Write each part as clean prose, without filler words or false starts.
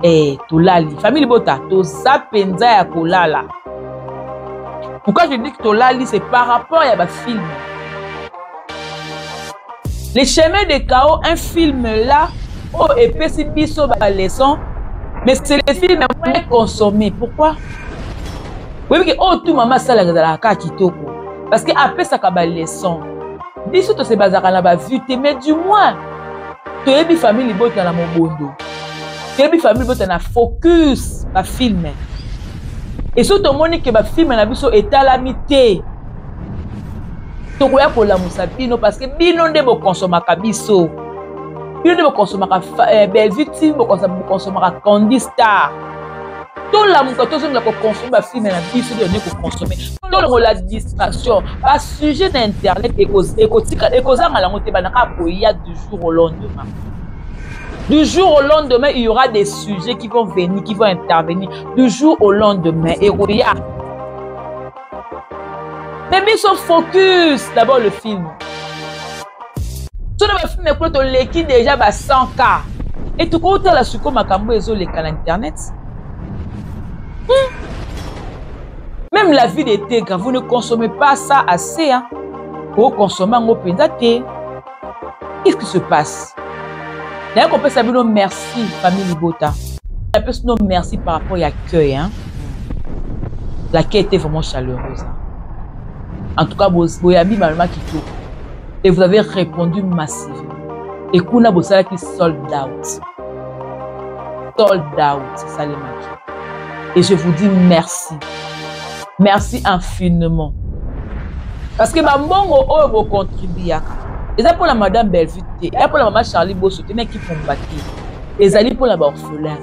Eh, tolali. Famille libota, toza penza ya kolala. Pourquoi je dis que tolali, c'est par rapport ya ba film. Les chemins de chaos, un film là, oh, epesi biso ba leçon, mais c'est le film moins consommé. Pourquoi? Oui, que oh, tout maman sala ezalaka kaka kitoko. Parce que apesaka ba leçon. Biso to se bazaka na ba vue te, mais du moins toyebi famille libota na mobondo. Toyebi famille libota na focus ba film. Et soki tomoni ke ba film na biso etalami te, tokoya kolamusa bino parce que bino nde bokonsomaka biso. Bino nde bokonsomaka eh, Bellevue TV, bokonsomaka Candy Star. Tolamuka tozongela kokonsome ba film na biso nde nde kokonsome. Tolongola distraction, ba sujet na internet ekotika ekozanga yango te banaka koya du jour au lendemain. Du jour au lendemain, il y aura des sujets qui vont venir, qui vont intervenir. Du jour au lendemain, et roya. Mais biso focus d'abord le film. Soki ba film ekolo toleki déjà ba 100K. Et tokotala sikoyo makambo ezoleka na internet. Même la vie de Tegra, vous ne consommez pas ça assez. Hein. Vous consommez yango mpenza te. Qu'est-ce qui se passe? Naye kopesa bino merci famille Libota. Napesi bino merci par rapport ya accueil. Hein. L'accueil était vraiment chaleureuse. Hein. En tout cas, boyambi malema kitoko. Et vous avez répondu massivement. Et kuna bosalaki sold out. Sold out, esalemaki. Et je vous dis merci. Merci infiniment. Parce que bambongo oyo bocontribuaka eza mpona madame Bellevue te, eza mpona mama Charlie Boso te, na équipe mobimba te, ezali mpona baorphelin.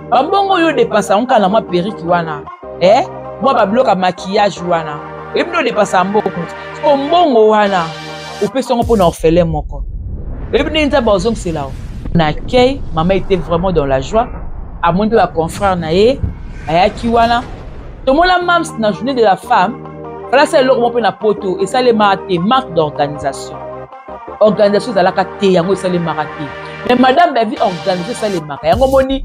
Bambongo oyo odepensa yango kaka na mwa perruque wana, eh? Mwa babiloko ya maquillage wana, oyebi nde odepensa mbongo. Siko mbongo wana opesi yango mpona orphelin moko, oyebi ndenge Nzambe azongisela yo. Na accueil, mama était vraiment dans la joie. Amoni mpe ba confrères na ye bayaki wana. Tomona mams na journée de la femme, fala asala eloko moko mpe na poto esalemaka te, manque d'organisation. Organisation ezalaka te, yango esalemaka te. Mais madame Bellevue organisation esalemaka, yango moni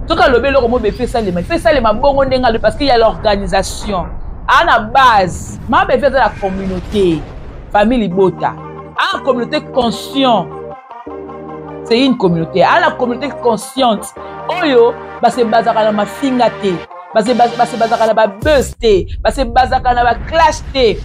soki alobi eloko moko efe esalema, efe esalema bongo ndenge alobi parce qu'il y a l'organisation. A na base, mama Bellevue aza na communauté, famille libota. A na communauté conscient. C'est une communauté. A na communauté consciente. Oyo base bazaka na mafinga te, base bazaka na ba buzz te, base bazaka na ba clash te,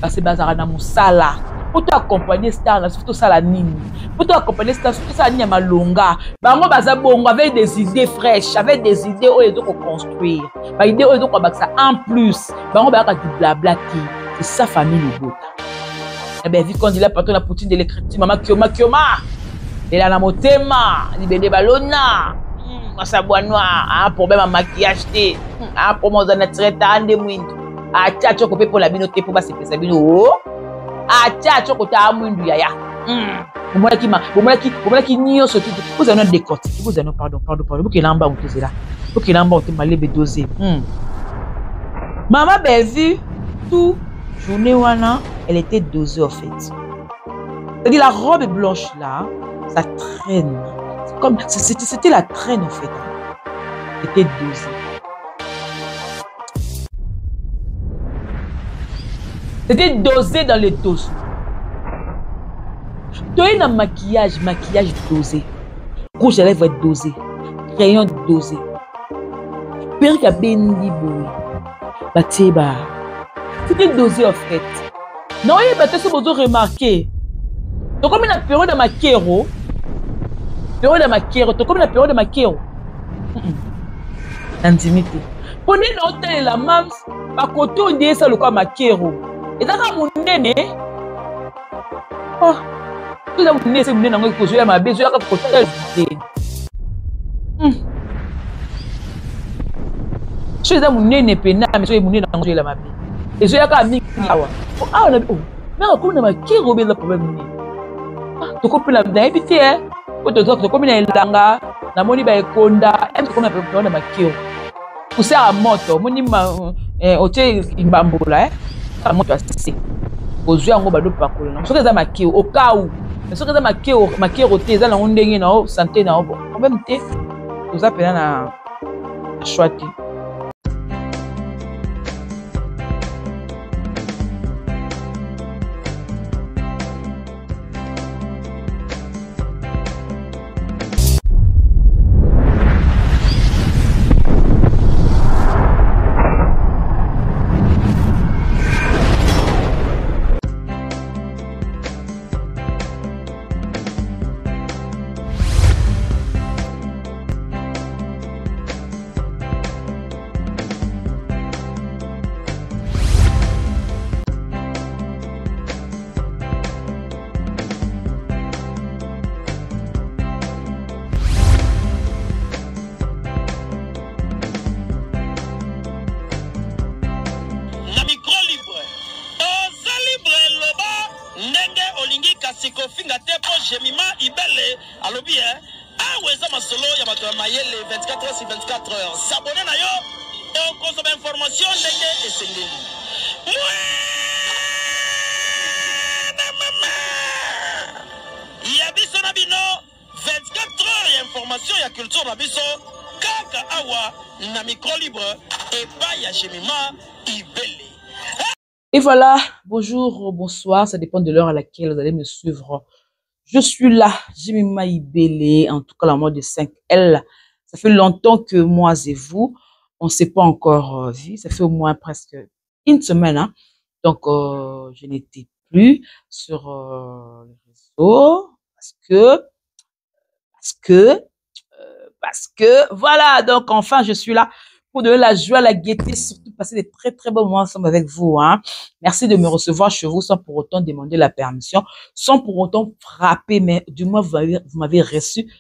base bazaka na mosala. Po to accompagner star na biso tosala nini? Po to accompagner star tosala nini ya malonga? Bango baza bongo avec des idées fraîches, avec des idées oyo ezo ko construire, ba idées oyo ezo ko bakisa en plus. Bango bayaka du blabla te. C'est ça famille libota. Eh ben, vu qu'on dit la patronne la poutine de l'écriture, maman Kioma Kioma, elle a la motema, libende balona, masabwa noir, ah, problème à maquillage te, ah, pour moi, naturel, ta ande mwindu. Ah, tia choko pe pour la bino te pour ba sepesa bino. Oh. Ah, tia choko ta mwindu yaya. Bomonaki ma, bomonaki, bomonaki nyonso tout. Vous allez décortiquer, vous allez pardon, pardon, pardon. Bokela mbangu tozela. Bokela mbangu te malebe dosé. Maman Bellevue, tout journée wana, elle était dosée en fait. C'est-à-dire la robe blanche là, ça traîne. C'est comme, c'était la traîne en fait. C'était dosé. C'était dosé dans le dos. Toi, un maquillage, maquillage dosé. Rouge à lèvres dosé. Crayon dosé. Perruque à bendi boy. Batieba. C'était dosé en fait. Non, il y a des choses remarqué. Donc, comme la période de makero, période de makero, donc comme la période de makero. Intimité. Pone na hôtel la mams, ba koto ndiye ça lokwa makero. Et ça munene. Oh. Tout ça munene c'est munene nango ekozo ya mabe, zo ya ka kotel te. So eza munene pena, mais so munene nango zo ya mabe. Ezo ya ka mingi awa. Oh, awa na oh, na komi na makero beza problème nini? Ah, tokopela nayebi te hein. Po toza tokomi na elanga, namoni ba ekonda, em tokomi na problème na makero. Poussière ya moto, omoni ma, otie mbambola, eh, ya moto ase. Ozwi yango bado pakola nango. Soki eza makero, au cas où. Mais soki eza makero, makero te, eza nango ndenge na yo, santé na yo, bon, problème te. Toza mpenza na choix te. Na micro libre oza libre loba ndenge olingi kasi kofinga te po Jemima Ibele alobi eh awa eza masolo ya bato ya mayele 24 heures sur 24 heures s'abonner na yo okozwa ba information ndenge esengeli mwana mama ya biso na bino 24 heures ya information ya culture na biso kaka awa na micro libre epai ya Jemima Ibele. Et voilà, bonjour, bonsoir, ça dépend de l'heure à laquelle vous allez me suivre. Je suis là, Jemima Ibele, en tout cas la mode de 5L. Ça fait longtemps que moi et vous, on ne s'est pas encore vu. Ça fait au moins presque une semaine. Hein. Donc, je n'étais plus sur le réseau parce que, voilà. Donc, enfin, je suis là pour donner la joie, la gaieté, surtout passer des très, très bons moments ensemble avec vous. Hein. Merci de me recevoir chez vous sans pour autant demander la permission, sans pour autant frapper, mais du moins, vous m'avez reçu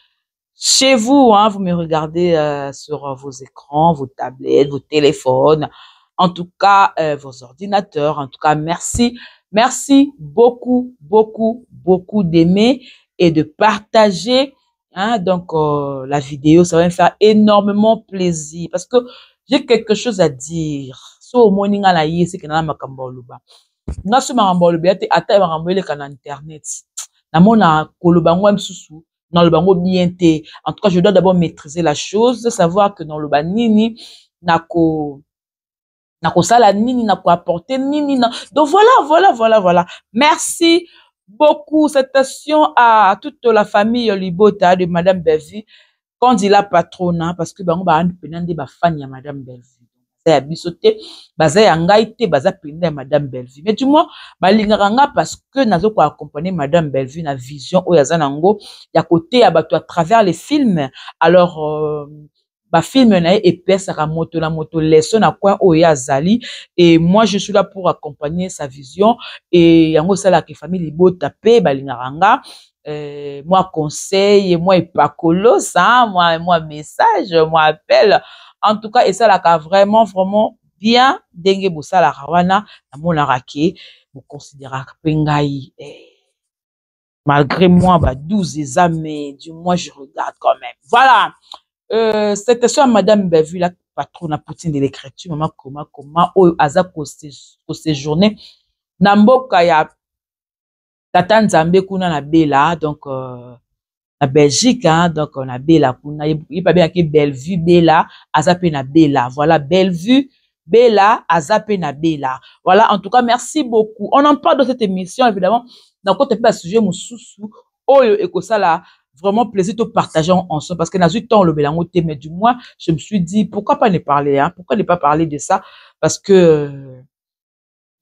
chez vous. Hein. Vous me regardez sur vos écrans, vos tablettes, vos téléphones, en tout cas, vos ordinateurs. En tout cas, merci. Merci beaucoup, beaucoup, beaucoup d'aimer et de partager. Hein, donc, la vidéo, ça va me faire énormément plaisir parce que j'ai quelque chose à dire. So, au moins, nga na ye, c'est que na makambo oloba. Nga so makambo oloba, te ata makambo eleka na internet. Na mona koloba ngo msusu, na loba ngo bien te. En tout cas, je dois d'abord maîtriser la chose, savoir que dans loba nini, nako, nakosala nini, nako apporter nini, na... Donc voilà, voilà, voilà, voilà. Merci beaucoup. Salutations à toute la famille Libota de Madame Bellevue. Quand il a patronne, hein, parce que bango ba pena nde ba fan ya Madame Bellevue. Baza ya biso te, baza ya ngai te, baza pena ya Madame Bellevue. Mais du moins, balingaka nga parce que nazo ko accompagner Madame Bellevue na vision oyo aza nango ya côté ya bato à travers les films. Alors, ba film na ye epesaka moto na moto leçon na coin oyo ye azali. Et moi, je suis là pour accompagner sa vision. Et yango esalaka famille Libota pe balingaka nga. Moi conseil, moi epakolo, ça, moi message, moi appel. En tout cas, esalaka vraiment, vraiment bien. Ndenge bosalaka wana, namonaka ke boconsidéraka pe ngai. Malgré moi, ba 12 eza, mais du moins, je regarde quand même. Voilà. C'était sur Madame Bellevue, la patronne à Poutine de l'écriture, maman Koma, Koma, oyo aza ko séjourner na mboka ya Tata Nzambe kuna na Bela, donc na Belgique, hein, donc na Bela kuna, ye pa bengaki Bellevue Bela, aza pe na Bela. Voilà, Bellevue Bela, aza pe na Bela. Voilà, en tout cas, merci beaucoup. On en parle dans cette émission, évidemment, dans côté pe sujet mosusu, oyo ekosala vraiment plaisir de partager ensemble parce que dans un temps le belango te, mais du moins je me suis dit pourquoi pas ne parler, hein, pourquoi ne pas parler de ça, parce que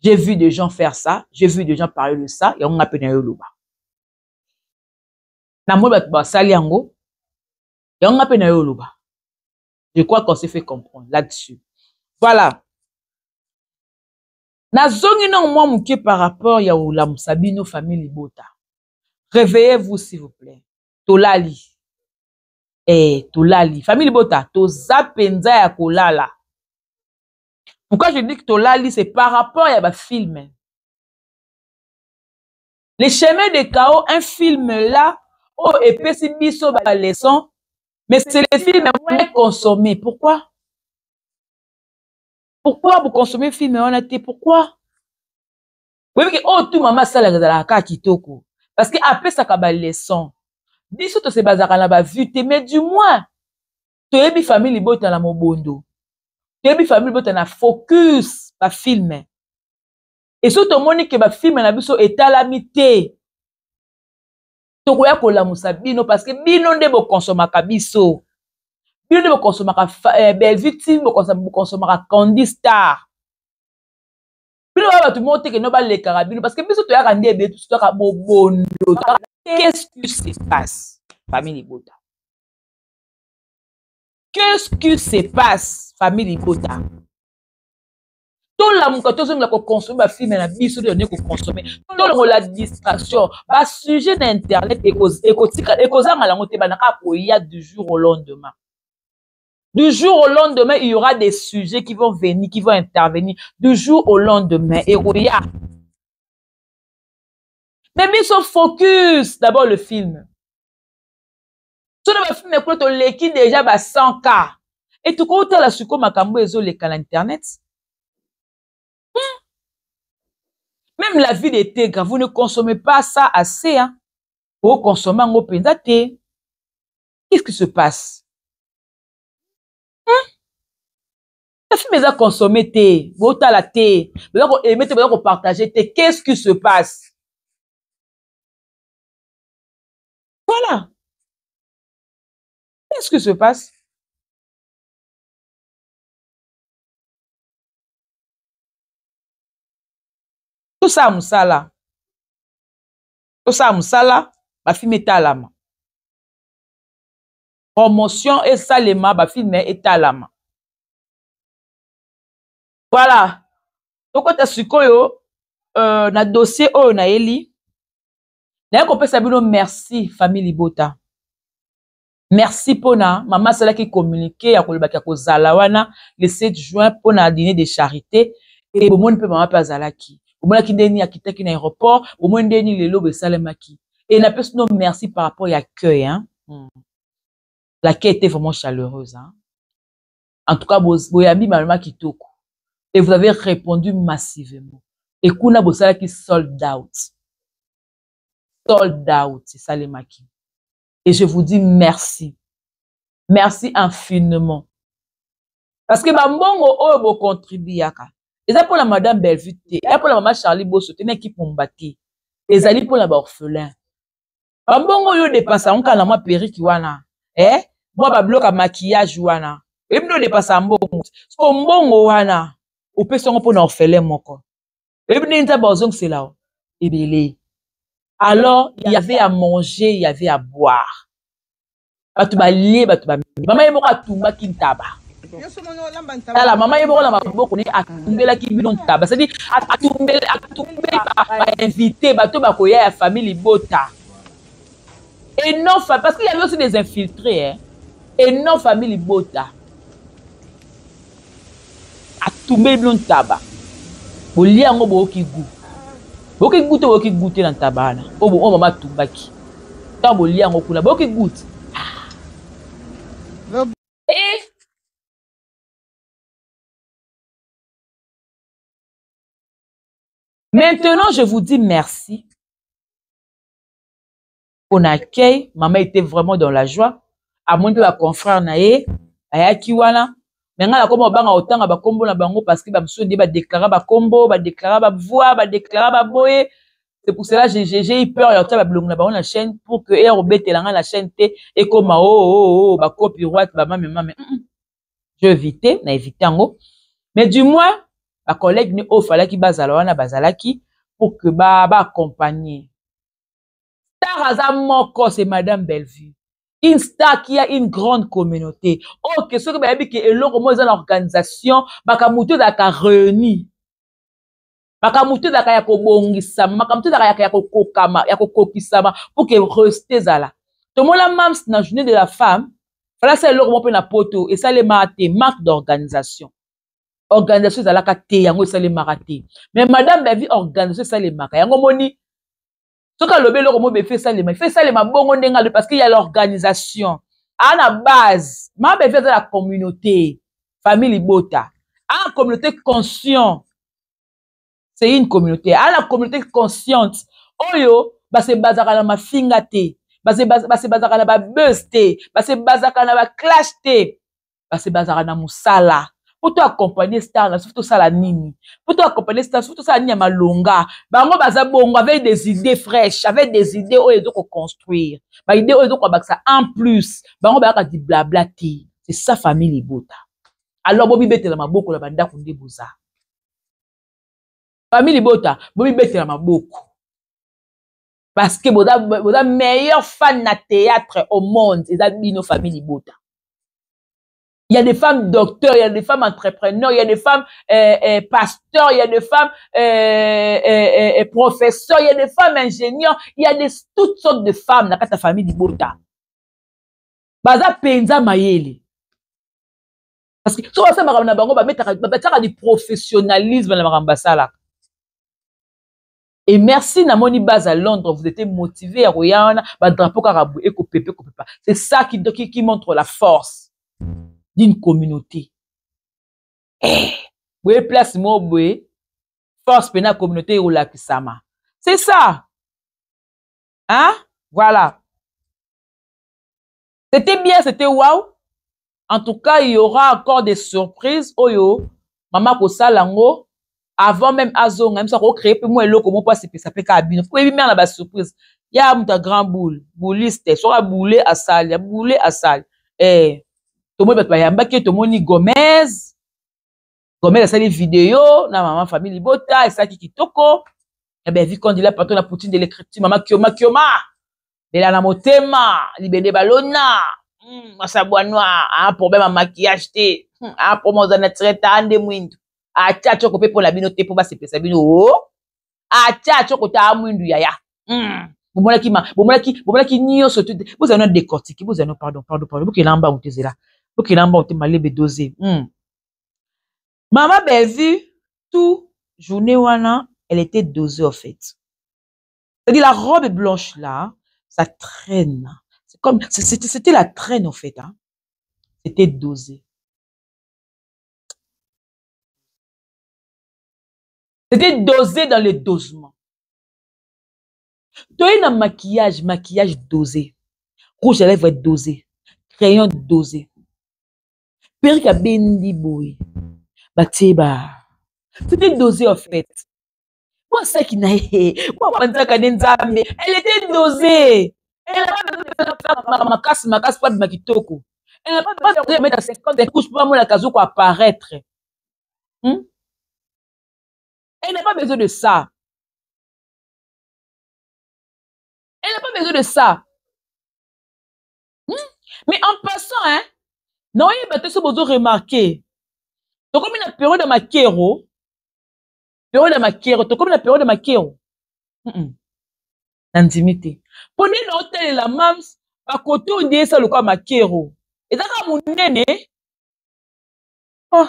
j'ai vu des gens faire ça, j'ai vu des gens parler de ça et on a peine yoloba na moi ba ba sali yango et on a peine yoloba. Je crois qu'on s'est fait comprendre là-dessus. Voilà. Na zongi non moi muke par rapport ya olamusa bino famille Libota. Réveillez-vous s'il vous plaît. Tolali. Eh, tolali. Famille Libota, toza penza ya kolala. Pourquoi je dis que tolali, c'est par rapport à ba film. Les chemins de chaos, un film là, oh, et puis biso ba leçon, mais c'est les films moins consommés. Pourquoi? Pourquoi vous consommez film on a été? Pourquoi? Oui, mais oh, tout maman ça la la ka kitoko. Parce que après ça ka ba leçon. Biso to se bazaka na ba vue te, mais du moins. Toyebi famille libota na mobondo, toyebi famille libota na focus bafilme. E soki tomoni ke bafilme na biso etalami te, tokoya kolamusa bino, parce que bino nde bokonsomaka biso, bino nde bokonsomaka Bellevue TV, bokonsomaka Candy Star. Bino ba bato moko te keno balekaka bino, parce que biso toyaka nde ebele, biso toyaka bobondo. Qu'est-ce qui se passe, famille libota? Qu'est-ce qui se passe, famille libota? Tolamuka, tozongela kokonsome bafilme na biso, nde kokonsome, tolongola distraction. Basujet na internet ekotika, ekozanga yango te, bandaka koya du jour au lendemain. Du jour au lendemain, il y aura des sujets qui vont venir, qui vont intervenir. Du jour au lendemain, ekoya. Mais biso focus d'abord le film. Soki bafilme kuna toleki déjà ba 100 k e tokotala sikoyo makambo ezoleka na internet. Même la vie de Tegra, vous ne consommez pas ça assez, hein. Bokonsome yango mpenza te. Qu'est-ce qui se passe? Bafilme eza consommé te, botala te, boza koaime te, boza kopartage te. Qu'est-ce qui se passe? Voilà, qu'est-ce qui se passe? Tosala mosala, tosala mosala, bafilme etalama, promotion esalema, bafilme etalama. Voilà, tokota sikoyo na dossier oyo nayeli. Naye kopesa bino merci, famille libota. Merci mpona mama asalaki communiqué ya kolobaki ya kozala wana le 7 juin mpona dîner de charité. E bomoni mpe mama mpe azalaki, bomonaki ndenge nini akitaki na aéroport, bomoni ndenge nini lelo esalemaki. E napesi bino merci par rapport ya accueil, hein? L'accueil était vraiment chaleureuse, hein? En tout cas, boyambi mama kitoko et vous avez répondu massivement. E kuna bosalaki sold out, sold out esalemaki. Et je vous dis merci, merci infiniment, parce que bambongo oyo bokontribuyaka eza mpona madame Bellevue te, eza mpona mama Charlie Boso te na équipe momba te, ezali mpona baorphelin. Bambongo oyo odepansa yango kaka na mwa perruque wana, mwa babiloko ya maquillage wana, oyebi nde odepansa mbongo. So mbongo wana opesi yango mpona orphelin moko, oyebi nde Nzambe azongisela o ebele. Alors il y avait à manger, il y avait à boire, bato balie, bato bameli. Mama ye moko atumbaki ntaba. Tala, mama ye moko na maboko ne atumbelaki bino ntaba, c'est-à-dire atumbeli, atumbeli bainvité, bato bakoya ya famille libota. Et non, parce qu'il y avait aussi des infiltrés, hein? Et non famille libota, atumbeli bino ntaba, bolia yango, boyoki goût, boyoki goût te, boyoki goût te na ntaba wana oyo mama atumbaki. Ntango bolia yango kuna, boyoki goût. Et maintenant, je vous dis merci pour l'accueil. Maman était vraiment dans la joie. Amoni mpe baconfrère na ye ayaki wana. Me ngai nakoma obanga kotanga bakombo na bango, parce que bamosusu nde badeklara bakombo, badeklara bavoix, badeklara baboye. C'est pour cela j'ai eu peur ya kotia babilongo na bango na chaîne, pour que eya kobetela ngai na chaîne te, ekoma o o o bacopyright, bamame mame. Je évite na évite yango. Mais du moins bacollègue ni oyo falaki bazala wana bazalaki pour que baaccompagner. Star aza moko, c'est madame Bellevue, une star qui a une grande communauté. Ok, soki bayebi ke eloko moko eza na organisation, makambo te ezalaka réuni, makambo te ezalaka ya kobongisama, makambo te ezalaka ya kokokama, ya kokokisama pour que reste ezala. Tomona mams na journée de la femme, fala asala eloko moko mpe na poto, esalemaka te, manque d'organisation. Organisation ezalaka te, yango esalemaka te. Mais madame Bellevue, organisation esalemaka. Yango moni soki alobi eloko moko befe esalema, efe esalema bongo ndenge alobi, parce qu'il y a l'organisation aa na base. Mama Bellevue aza na communauté, famille libota aa communauté conscient. C'est une communauté, aa na communauté consciente oyo base bazaka na mafinga te, base bazaka na babuzz te, base bazaka na baclash te. Parce que bazalaka na mosala. Po to accompagner star na biso, tosala nini? Po to accompagner star, soki tosala nini ya malonga? Bango baza bongo avec des idées fraîches, avec des idées oyo ezo ko construire. Ba idées oyo ezo ko bakisa en plus. Bango bayaka di blabla te. C'est ça famille libota. Alors bobibetela maboko na bandako nde boza. Famille libota, bobibetela maboko. Parce que boza, boza meilleur fan na théâtre au monde. Eza bino famille libota. Il y a des femmes docteurs, il y a des femmes entrepreneurs, il y a des femmes pasteurs, il y a des femmes professeurs, il y a des femmes ingénieurs, il y a des, toutes sortes de femmes dans la famille libota. Baza penza mayele. Parce que so basa makambo na bango ba metaka ba tiaka du professionnalisme na makambo basalaka. Et merci namoni base à Londres, vous étiez motivé à koya ba drapeau kaka boye ekopepe kopepa. C'est ça qui montre la force d'une communauté. Eh, boye place mo boye force pena communauté olakisama. C'est ça. Hein? Voilà. C'était bien, c'était waouh. En tout cas, il y aura encore des surprises. Oyo, maman kosalango avant même azonga, même ça ko créer pe moi eloko mo pa sepesa pe ka bino. Faut yebi mère na ba surprise. Ya muta grand boule, bouliste, soka boule asali, ya boule asali. Eh, tomoni bato bayambaki, tomoni Gomez. Gomez asali vidéo na maman famille libota, esaki kitoko. Eh ben, vu qu'on dit là patron la poutine de l'écriture, maman Kioma Kioma. Bela na motema, libende balona. Masabwa noir, un problème à maquillage te. Un problème aux naturel ta ande mwindu. Acha choko pe pour la bino te po ba sepesa bino. Oh. Acha choko ta mwindu yaya. Bomonaki ma, bomonaki, bomonaki nyonso tout. Vous allez décortiquer, vous allez pardon, pardon, pardon. Bokela mba utezela. Bokela mba ute malebe dosé. Maman Bellevue, tout journée wana, elle était dosée en fait. C'est-à-dire la robe blanche là, ça traîne. C'est comme, c'était la traîne en fait. Hein. C'était dosé. C'était dosé dans le dosement. Toi, un maquillage, maquillage dosé. Rouge à lèvres dosé. Crayon dosé. Perruque à bendi boy. Bateba. C'était dosé en fait. Moi, ça qui n'a moi, elle était dosée. Elle n'a pas ma casse, ma casse, pas de makitoko. Elle n'a pas besoin de mettre 50 couches pour moi la caso quoi apparaître. Elle n'a pas besoin de ça. Elle n'a pas besoin de ça. Mais en passant, hein, non, il y a des choses remarquer. Donc, comme une période de makero, période de makero, donc comme une période de makero. L'intimité. Pour nous, l'hôtel et la mams, à côté, on dit ça, le quoi makero. Et ça, mon nene, oh,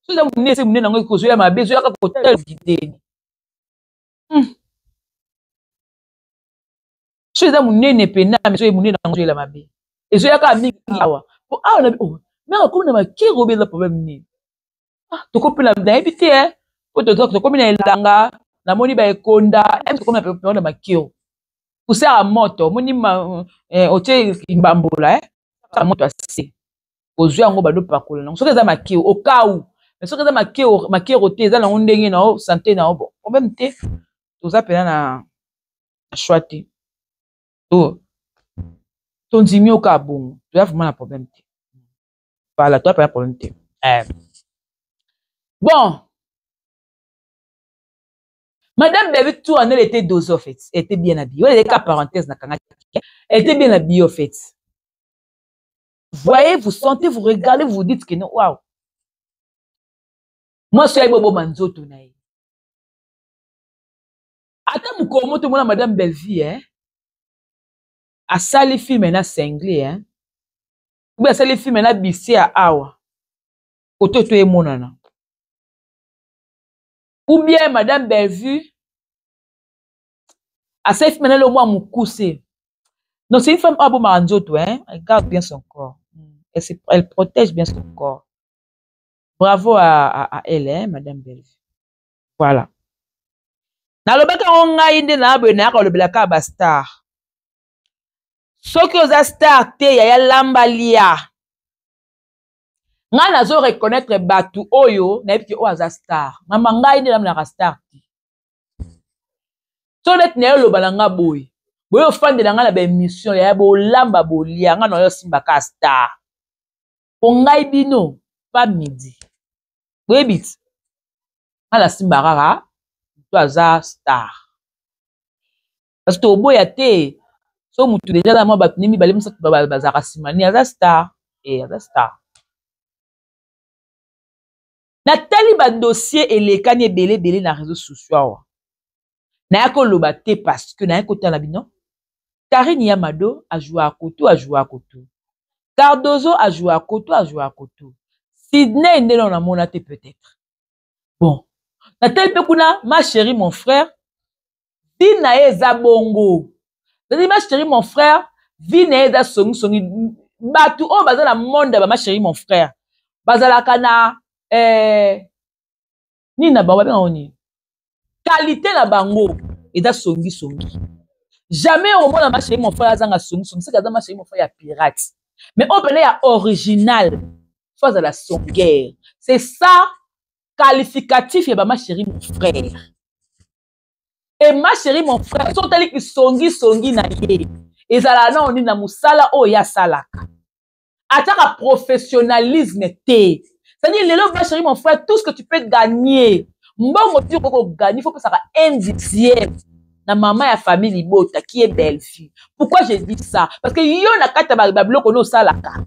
ça, mon nene, c'est mon nene, on a ma bise, on a côté, le So eza monene pena, mais so monene nango ezoyela mabe. Ezoyaka mingi awa. Po awa na oh, mais akomi na makero beza problème nini? Ah, tokopela nayebi te, hein. Po tokomi na elanga, namoni ba ekonda, em tokomi na période ya makero. Poussière ya moto, omoni ma, otie mbambola, hein. Ya moto ase. Ozwi yango bado pakola nango. Soki eza makero, au cas où. Mais soki eza makero, makero te, eza nango ndenge na yo, santé na yo, bon, problème te. Toza pena na choix te. To tondimi oka bongo. Toza vraiment na problème te. Voilà, toza pena problème te. Bon. Madame David Tour, elle était dosée en fait. Elle était bien habillée. Elle était parenthèse na kanga. Elle était bien habillée en fait. Voyez, vous sentez, vous regardez, vous dites que non, waouh. Moi, je suis bobo manzoto na ye. Ata mukomo to mona Madame Bellevue, hein. Asali film na singlé, hein. Ou bien asali film na bisi ya awa. Koto to emonana. Ou bien Madame Bellevue asali film na le mwa mukuse. Non, c'est une femme abo manzoto, hein. Elle garde bien son corps. Elle protège bien son corps. Bravo à elle, hein, Madame Bellevue. Voilà. Nalobaka ngai nde na boye nayaka kolobelaka ba star. Soki oza star te, yaya lamba lia. Ngai nazo reconnaître bato oyo nayebi ke oyo aza star. Mama, ngai nde namonaka star te. So neti naye oloba na nga boye boye, ofandela ngai na baémission yaya, bolamba bolia, ngai na yo osimbaka star po ngai bino pa midi boyebi ti ngai nasimba kaka moto aza star, parce que toboya te. So motu deja aza mwa bato ne mibale misato bazalaka nsima ne aza star e aza star. Natali badossier elekani ebele ebele na réseau sociaux awa, naya koloba te parce que naya kotala bino. Karine Yamado ajouaka kotu, ajouaka kotu. Cardozo ajouaka kotu, ajouaka kotu. Sydney nde nano namona te peut-être. Bon, natali mpe kuna Ma Chérie Mon Frère, vie na ye eza bongo. C'est-à-dire, Ma Chérie Mon Frère, vie na ye eza songisongi. Bato oyo baza na monde ya ba Ma Chérie Mon Frère bazalaka na nini na bango, babengaka nini, qualité na bango eza songisongi. Jamais omona Ma Chérie Mon Frère azanga songisongi. Seke aza Ma Chérie Mon Frère ya pirate, mais oyo pene ya original faut azala songuere. C'est ça qualificatif ya ba Ma Chérie Mon Frère. Et Ma Chérie Mon Frère, so otali kisongisongi na ye, ezalaka nao nini na mosala oyo ye asalaka, atiaka professionnalisme te. C'est-à-dire lelo, Ma Chérie Mon Frère, tout ce que tu peux gagner, mbongo ti okoki kogagner, faut pesaka un dixième na mama ya famille libota qui est Bellevue. Pourquoi je dis ça? Parce que yo na kati ya babiloko no osalaka,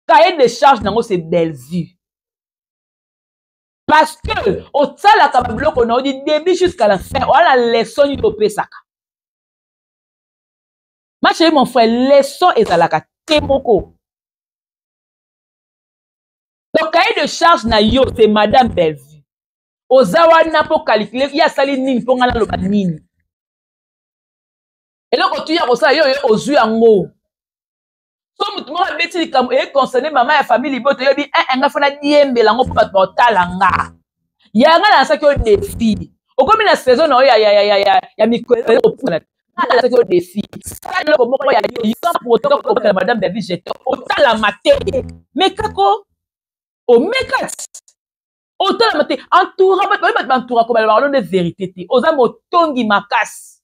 cahier de charge nango c'est Bellevue, parce que osalaka babiloko na yo du début jusqu'à la fin, oala leçon nini opesaka. Ma Chérie Mon Frère, leçon ezalaka te moko. Donc cahier de charge na yo c'est madame Bellevue. Oza wana mpo calcule ye asali nini mpo ngai naloba nini. Eloko tu ya kosala yo, yo ozwi yango. So motu moko abeti likambo eye concerne mama ya famille liboto, oyebi eh, ngai fona diembela yango mpo bato baotala nga. Yanga nalasaki yo défi, okomi na saison na yo ya mikolo opusana. Nalasaki yo défi, sala eloko moko ya yo sans pour autant kobakela madame David jeton otalama te. Mekako omeka otalama te, entoura bato bato bantoura kobala bango nde vérité te. Oza motongi makasi,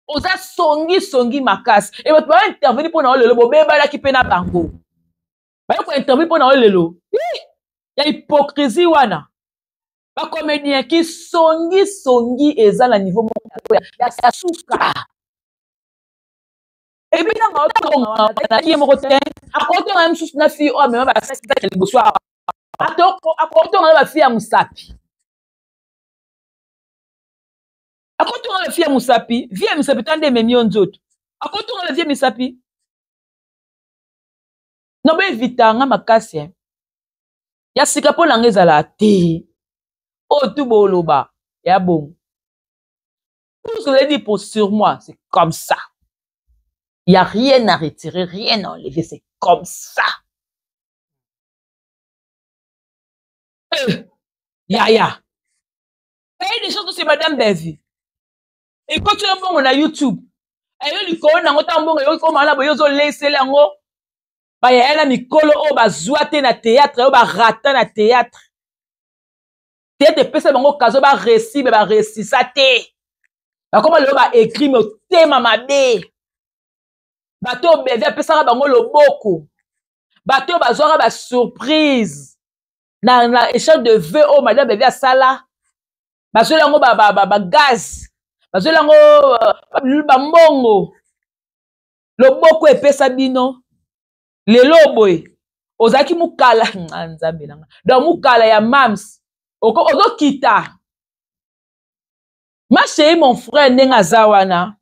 oza songisongi makasi e bato baintervenir mpo na yo lelo, bobebanaki mpe na bango, baye kointervenir mpo na yo lelo ya hypocrisie wana. Bacomédien kisongisongi eza na niveau moko ya suka. Epi ntango aotonga ye moko te, akotonga ye mosusu na fille oyo amema basaki liboso, akotonga na bafille ya mosapi, akotonga na fille ya mosapi. Vie ya misapi ta nde ememi yo nzoto, akotonga na vie ya misapi na boevita nga makasi ya sika mpo na nga ezala te. Oyo tu boloba ya bongo, tout ce que vous avez dit pour sur moi, c'est comme ça. Il y a rien à retirer, rien à enlever, c'est comme ça. Yaya, paye des choses, c'est madame Bellevue ekoti yo mbongo na YouTube, eyo likolo nango ntango mbongo eyoki koma wana boye, ozolesela yango bayaya na mikolo oyo bazwa te na théâtre, oyo barata na théâtre. Théâtre epesa bango kazo baresi me baresisa te, bakoma lelo baécrit motema mabe. Bato oyo Bellevue apesaka bango loboko, bato oyo bazwaka basurprise na échange de vœux oyo madame Bellevue asala, bazweli yango bagaz, bazweli yango bambongo. Loboko epesa bino lelo boye, ozalaki mokala nzambe nanga, donc mokala ya mams ozokita. Ma Chérie Mon Frère, ndenge aza wana,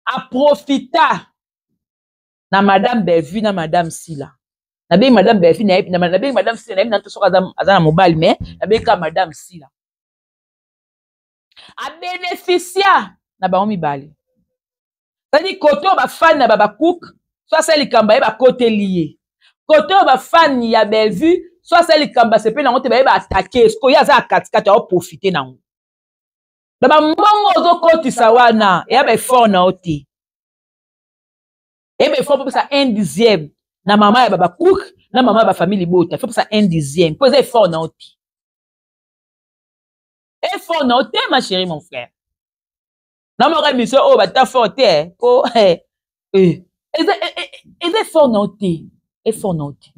aprofita na madame Bellevue na madame Sila. Nabengi madame Bellevue, nabengi madame Sila, nayebi na te soki aza na mobali, mais nabengi kaka madame Sila. Abénéficia na bango mibale, c'est-à-dire kote oyo bafani na babacook so asali likambo aye bakoteli ye, kote oyo bafani ya Bellevue so asali likambo asepeli nango te, baye baattaquer. Sikoyo ye aza ya katikati, aoprofite nango na bambongo ozokotisa wana. Eya baeffort na yo te, eyeba effort mpo pesa un dixième na mama ya babacook Na mama ba famille libota, faut pesa un dixième. Po eza effort na yo te. Effort na yo te, ma chérie, mon frère. Na moko émission oyo bata fort te, eh, po eh, eh, eza eh, eh, eza effort na yo te. Effort na yo te.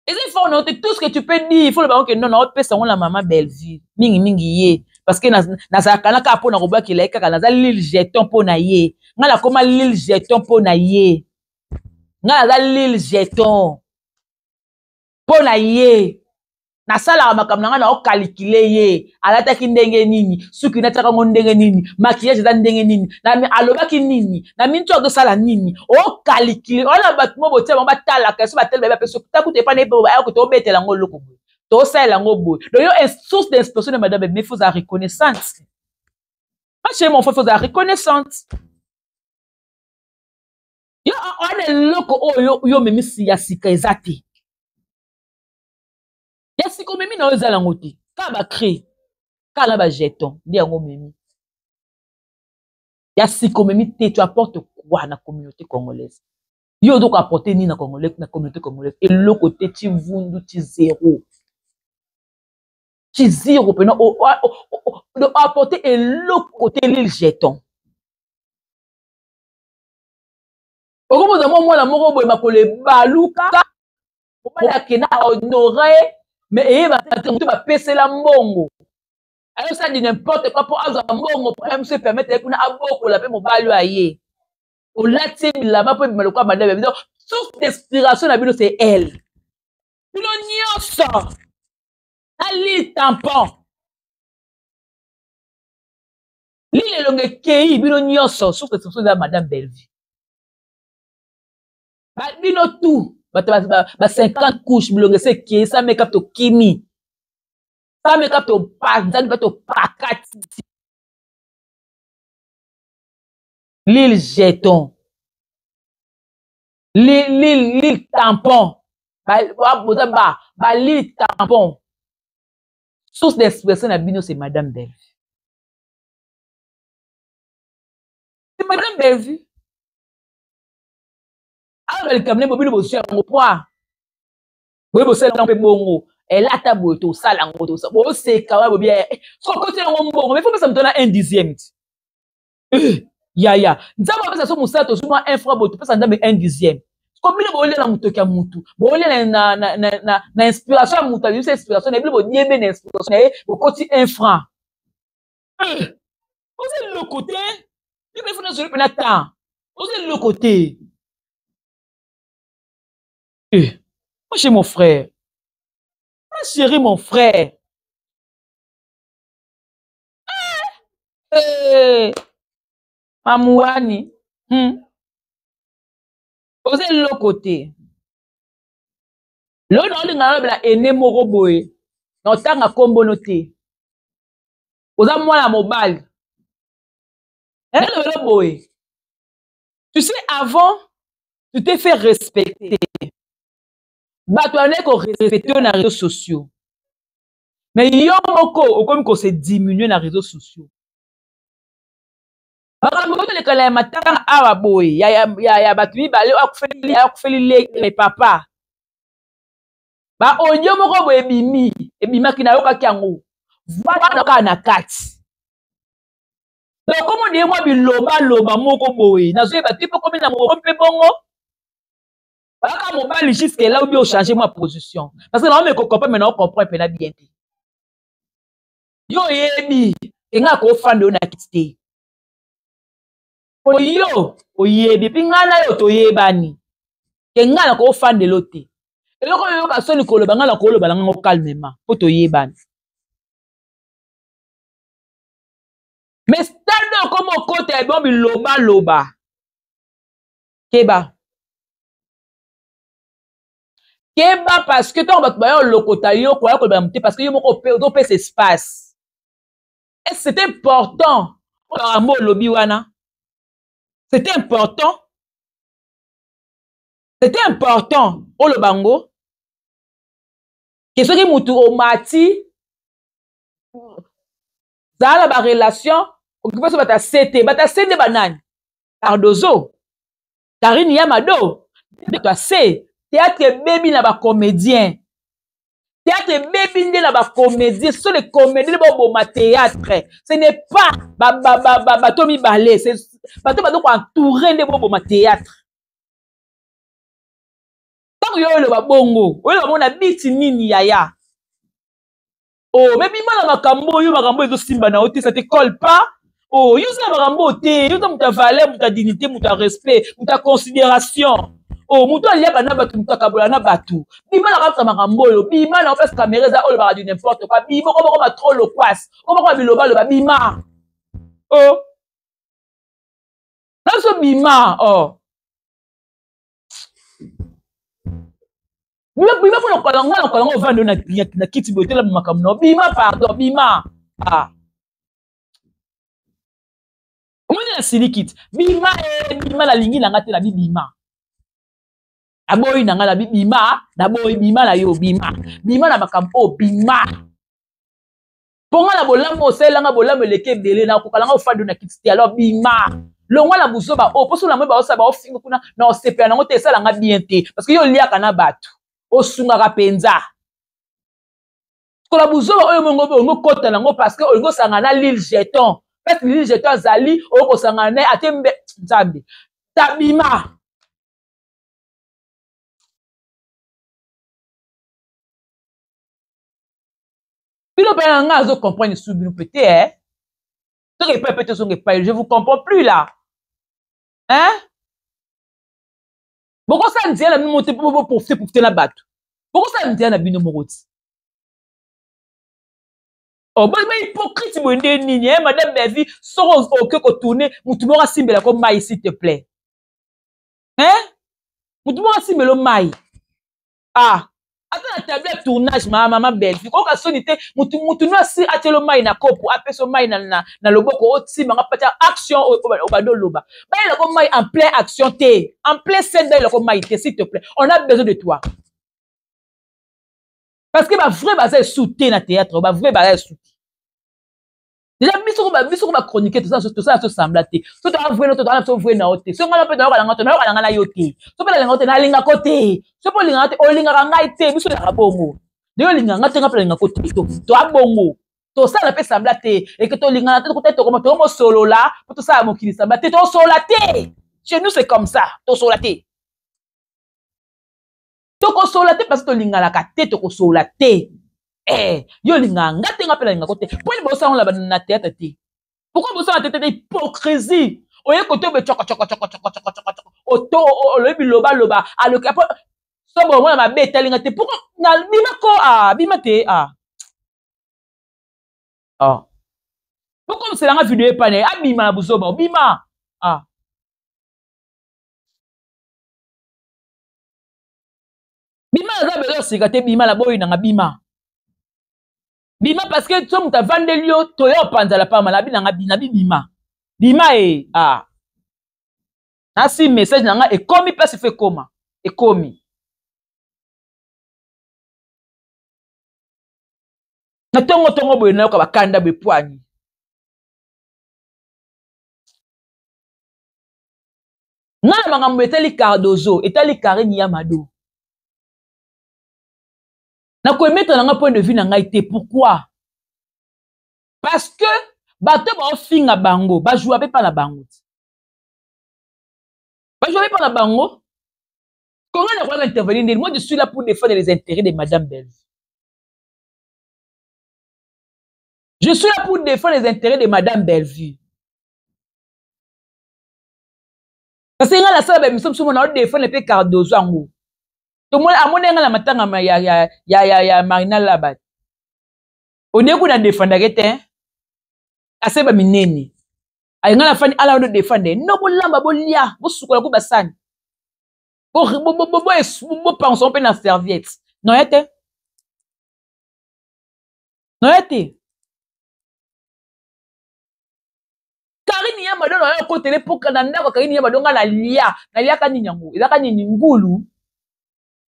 Eza effort na yo te. Tout ce que tu peux dire, il faut loba que non, na opesa yango na mama Bellevue. Mingi mingi ye. Parce que nazalaka na kaka mpo na kobwakela ye kaka, naza lil jeton mpo na ye. Ngai nakoma lil jeton mpo na ye. Ngai naza lil jeton mpo na ye. Nasalaka makambo na ngai, naokalikile ye. Alataki ndenge nini, suki natiaka yango ndenge nini, maquillage eza ndenge nini, alobaki nini, na miniti oyo azosala nini. Okalikile wana bato mo botia bango batalaka so batali bayebi ape takuta epa na ye ayako tobetela yango eloko boye, tosalela yango boye. Donc yo source d'inspiration de madame, mais faut ozala reconnaissante. Ma chérie, mon frère, faut ozala reconnaissante. Yo wana eloko oyo yo omemisi ya sika eza te. Ya sika omemi na yo eza nango te. Kaka ba cri, kaka na ba jeton nde yango omemi. Ya sika omemi te, tu apportes quoi na communauté congolaise? Yo ozo ko apporter nini na congolais, na communauté congolaise? Eloko te, ti vundu, ti zéro. Ti zéro pena o apporter eloko te, lil jeton. Okomona mwa mwana moko boye makolo ebaluka, mobali akenda honore, mais eyeba te moto bapesela mbongo. Ayosala du n'importe quoi mpo azwa mbongo mpo ye se permettre ye kuna abokola mpe mobali oyo aye. Olati ye bilamba mpo ebima lokola madame ya bino. Source d'inspiration na bino, c'est elle. Bino nyonso na lil tampon, lil elongo ekei, bino nyonso source d'inspiration eza madame Bellevue. Ba bino tout bato ba 50 couches, bilongo ese ekei, sa make-up tokimi, sa make-up topanzani mpe topakati. Lil jeton, lil, lil, lil tampon, boza ba lil tampon. Source d'inspiration na bino, c'est madame Bellevue. C'est madame Bellevue. Awa likambo nde bobino bozwi yango poa boye bosala yango mpe bongo elata boye tosala yango tosala boseka wana bobi soki okoti yango mbongo, mais faut pesa moto na un dixième ti. Yaya Nzambe apesa so mosala, tozwi mwa un franc boye, topesa Nzambe un dixième. Ko bino bolela motoki ya mutu, bolela na inspiration ya mutu, abimisa inspiration na ye, bino bodiembe na inspiration na ye, bokoti un franc. Oza eloko te, bino ifo nazoli mpena temps, oza eloko te. Moi j'ai mon frère, ma chérie, mon frère. Mamuwani, Oza eloko te. Lelo na olinga nalobela ene moko boye, na otanga kombono te. Oza mwana mobali. Nalobela boye. Tu sais, avant, tu t'es fait respecter. Bato bandaki ko respecter na réseaux sociaux. Mais yo moko okomi ko se diminuer na réseaux sociaux. Makambo tolekala ya matanga awa boye ya bato mibale oyo akufeli leki papa. Ba audio moko boye ebimi, ebimaki nayokaki yango. Voix kaka na kati. Donc komo nde mwa bilobaloba moko boye, nazoyeba te mpo komi na moko mpe bongo. Baka mobali jusque là ou bien changer ma position. Parce que na me comprendre, mais na comprendre pena bien te. Yo yebi, enga ko fanda na kiti te. Po yo oyebi pi nga na yo toyebani. Enga na ko fanda lo te. Eloko yo ka soni koloba nga na koloba na ngo calmement po toyebani. Mais stade comme okota ya bon biloba loba. Keba. Keba parce que tant bato baya lokota yo koya koloba mote parce que yo moko opesa espace. Et c'est important. Makambo olobi wana. C'est important. C'est important oloba ngo. Ke soki mutu omati zala ba relation okipe so bata sete, bata sete banani? Cardozo. Karine ya Mado bato ya se théâtre ebebi na bacomédien théâtre ebebi nde na bacomédien ce sont les comédiens nde baboma théâtre. Ce n'est pas bato mibale, bato bazo koentoure nde boboma théâtre. Ntango yo oloba bongo, oyoloba bongo na biti nini, yaya? Oh, mais bima na makambo oyo, makambo ezosimba na yo te, ça te colle pas. Oh, yo oza na makambo oyo te. Yo oza moto ya valeur, moto ya dignité, moto ya respect, moto ya considération. Oh, moto aliaka na bato, moto akabola na bato. Bima na kaka makambo oyo, bima na place caméra eza oyo, olobaka du n'importe quoi. Bima, okoma trop loquace, okoma bilobaloba. Bima. Oh, na biso, bima. Oh, bima, bima mpona kokola ngo na kokola ngo. Ovandi na kiti boye, tela makambo na bima. Pardon, bima. Ah, omoni na sili kiti. Bima e, bima. Nalingi na nga te, nabi bima. Aboyi na nga, nabi bima. Naboyi, bima na yo, bima, bima na makambo oyo, bima. Mpo nga na bolamu osalelanga, bolamu eleki ebele, nakokala nga ofandi na kiti te. Alors bima, longwa na buzoba oyo. Mposo na moi baosala, baofinga kuna na osepela nango te, esalanga bien te, parce que yo oliaka na bato, osungaka mpenza. Kola buzoba oyo mongo olingi okota nango, parce que olingi osangana na Lile Jeton. Parce Lile Jeton azali, oyo kosangana na ye ate mbe Nzambe tabima. Bino mpe na ngai azo comprendre su bino mpe te, eh? Soki epai mpe tozonga epai, je vous comprends plus là, hein? Bokosala nzela na bino moko te mpo boprofite profite na bato. Bokosala nzela na bino moko ti. Oh, ba hypocrite boye nde nini, eh? Madame Bevi, soki oke kotourne, motu moko asimbelako mai, s'il te plaît, hein? Motu moko asimbelo mai. Ah, ata na table ya tournage, mama, mama Bellevue, koyoka soni te. Mutu mutu no asi atielo mai na kopo, apesa mai na loboko, otimanga pata action, obandi oloba. Bayelako mai en plein action te, en plein scène bayelako mai te. S'il te plaît, on a besoin de toi, parce que bavrai baza esu te na théâtre, bavrai baza esu te. Déjà biso ko bachronique, tosala tosambla te. So toza vrai no, toza biso vrai na yo te. So ngai mpe toyoka nanga, toyoka nanga na yo te. So mpe nalingaka te, nalingako te. So mpe olingaka te, olingaka ngai te. Biso olingaka bongo nde olingaka ngai te, ngai mpe nalingako te. Toa bongo, tosala mpe sambla te. Eke tolingana te, te tokoma tokomosolola mpo tosala mokili sambla te. Tosolola te, chez nous c'est comme ça. Tosolola te, tokosolola te, parce tolinganaka te. Tokosolola te. Eh, yo olingaka nga te, nga mpe nalingako te. Mpo nini bosala na théâtre te? Pourquoi bosala te te? Hypocrisie oye kote obe tshoko tshoko tshoko tshoko tshoko tshoko tshoko, oto oloyebi lobaloba aloki apo so bomona mabe etalinga te. Pourquoi na bima ko? Ah, bima te. Ah ah, bokomiselanga video epai na ye, abima na buzoba, obima. Ah, bima, naza besoin osika te. Bima na boyi nanga, bima, bima, parce que so moto avandeli yo, toya opanzala pamba. Nabi nanga, nabi bima, bima e. Ah, nasi message na nga ekomi place fo ekoma, ekomi na ntongo-ntongo boye. Nayoka bakanda boye pwani nga na makambo etali Cardozo, etali Karine ya Mado. Nakoemettre na nga point de vue na ngai te. Pourquoi? Parce que bato baofinga bango, bajua mpe mpa na bango ti, bajua mpe mpa na bango. Comment nakoyaka intervenir ndeni? Moi, je suis là pour défendre les intérêts de madame Bellevue. Je suis là pour défendre les intérêts de madame Bellevue, parce que ngai nasala baémission mosusu, mona odéfendre mpe Cardozo yango. Amoni ngai na matanga ya Marina Labat, ondie kuna défendake te, aseba minene aye. Ngai nafandi ala wana odéfendre no, bolamba, bolia, bosukola ko basani, bopangusa mpe na serviette. Noya te, noya te. Karine ya Mado, nayo okotele mpoka na ndako. Karine ya Mado, ngai nalia, naliaka nini yango? Ezaka nini? Ngulu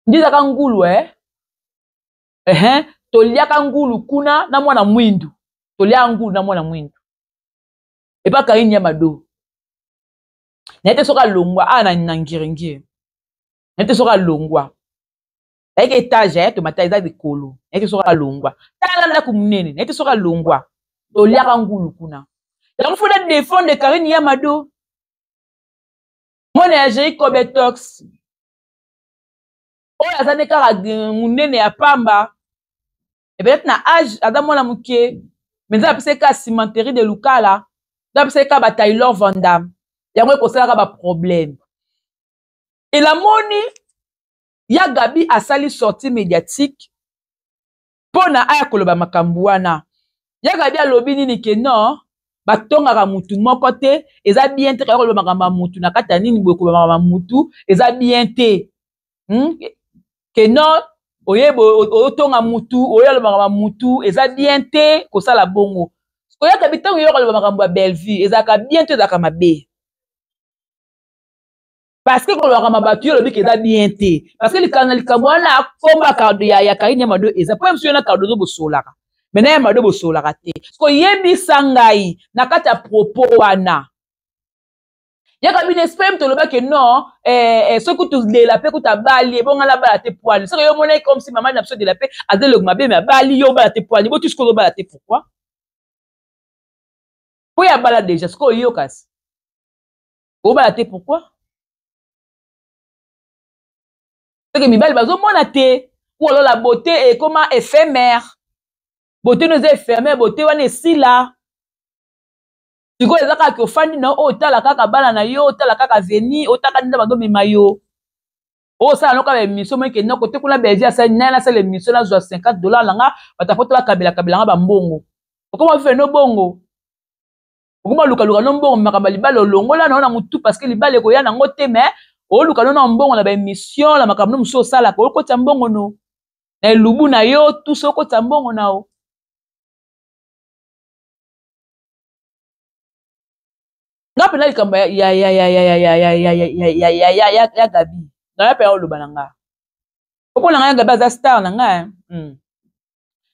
nde ezaka ngulu, eh? Ehe, toliaka ngulu kuna na mwana mwindu, toliaka ngulu na mwana mwindu epa Karine ya Mado. Naye te soki alongwa awa na Ngiringiri. Naye te soki alongwa. Ayeke etage ya tomata eza likolo. Naye te soki alongwa. Tala ndako monene. Naye te soki alongwa. Toliaka ngulu kuna. Yango faut na défendre Karine ya Mado. Mwana ya Jerry Kobetox. Oyo aza ne kaka monene ya pamba. Et peut-être na âge aza mwana moke. Mais nzambe apesa ye kaka cimenterie de Lukala. Nzambe apesa ye kaka ba Taylor Van Damme. Yango ekosalaka ba problème. Elamoni ya Gabi asali sortie médiatique mpona aya koloba makambo wana. Ya Gabi alobi nini ke non, batongaka mutu moko te, eza bien te kaya koloba makambo ya mutu na kati ya nini boye, koloba makambo ya mutu eza bien te. Ke non, oye boye otonga mutu, oye aloba makambo ya mutu eza bien te kosala bongo. Koya Gabi ntango yo koloba makambo ya Bellevue ezalaka bien te, ezalaka mabe. Parce que kolobaka ma bato yo olobi ke eza bien te. Parce que likambo na likambo wana komba cardo ya Karine ya Mado eza po mosusu yo na Cardozo bosolaka. Mais na ya Mado bosolaka te. Koyebisa ngai na kati ya propos wana. Ya Gabi n'est-ce pas toloba ke non, soki kutu lela pe kutu abali, ebonga na bala te poani. Soki yo monaki comme si maman na biso de la paix azali eloko mabe mais abali yo bala te poani. Boti sikoyo bala te pourquoi? Po ya bala déjà sikoyo yo kasi. Obala te pourquoi? Soki mibali bazomona te, ou alors la beauté ekoma éphémère. Beauté no eza éphémère, beauté wana esila. Sikoyo eza kaka ofandi na oyo otala kaka bana na yo, otala kaka veni, otala nde bazomema yo. Oyo osala noka ba émission moke ke noko te kuna Belgique asali nani asala émission nazwa 50 $ na nga, bato apoto bakabela kabela nga ba mbongo. Okoma vivre no bongo. Okoma luka luka no mbongo makambo ya libala olongola na yo na mutu parce que libala ekoya nango te, mais oluka no na mbongo na ba émission na makambo no mosusu osalaka, okotisa mbongo no na elubu na yo, tout ça okotisa mbongo na yo. Nga mpenza likambo ya ya ya ya ya ya ya ya ya ya ya ya ya ya ya Gabi na ya mpe oloba na nga mpo na nga ya Gabi aza star na nga,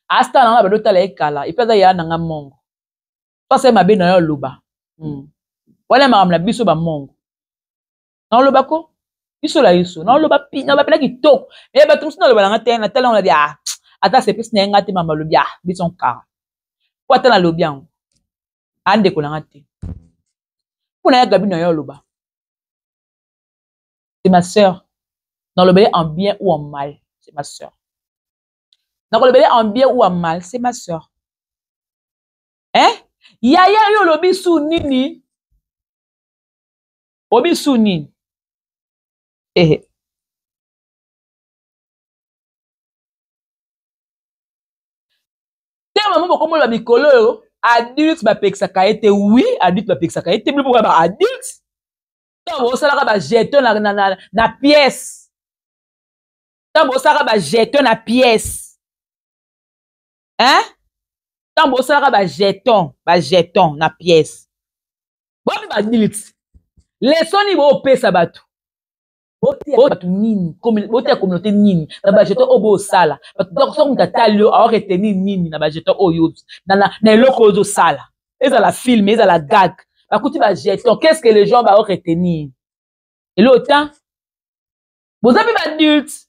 A star na nga bado tala ye kala, et puis aza ya na nga mongo. Pasa ye mabe na yo oloba. Wana makambo na biso ba mongo. Na oloba ko biso la biso na oloba pi na bapela kitoko. Mais bato mosusu na oloba na nga te, na tala na bi ah ata sepesi na ye nga te mama lobi ah biso nkara. Po ata na lobi yango. Andeko na nga te. Mpo na ya Gabi na yo oloba. C'est ma sœur. Na lobele en bien ou en mal, c'est ma sœur. Na lobele en bien ou en mal, c'est ma sœur. Hein? Yaya yo lobi su nini? Obi su nini? Eh. Te mama bokomona ba mikolo oyo adulte bapekisaka ye te. Oui, adulte bapekisaka ye te. Bino bokoya ba adulte. Ntango bosalaka ba jeton na pièce. Ntango bosalaka ba jeton na pièce. Hein? Ntango bosalaka ba jeton, ba jeton na pièce. Bobi ba adulte. Leçon ni bopesa bato. Boteya bato nini? Boteya communauté nini? Na ba jeton oyo bosala. Bato donc soki moto atali yo, ao retenir nini na ba jeton oyo na eloko oyo ozosala. Ezala film, ezala gag. Bakuti ba jeton, qu'est-ce que les gens ba retenir? Eloko ta? Boza mpe ba adulte.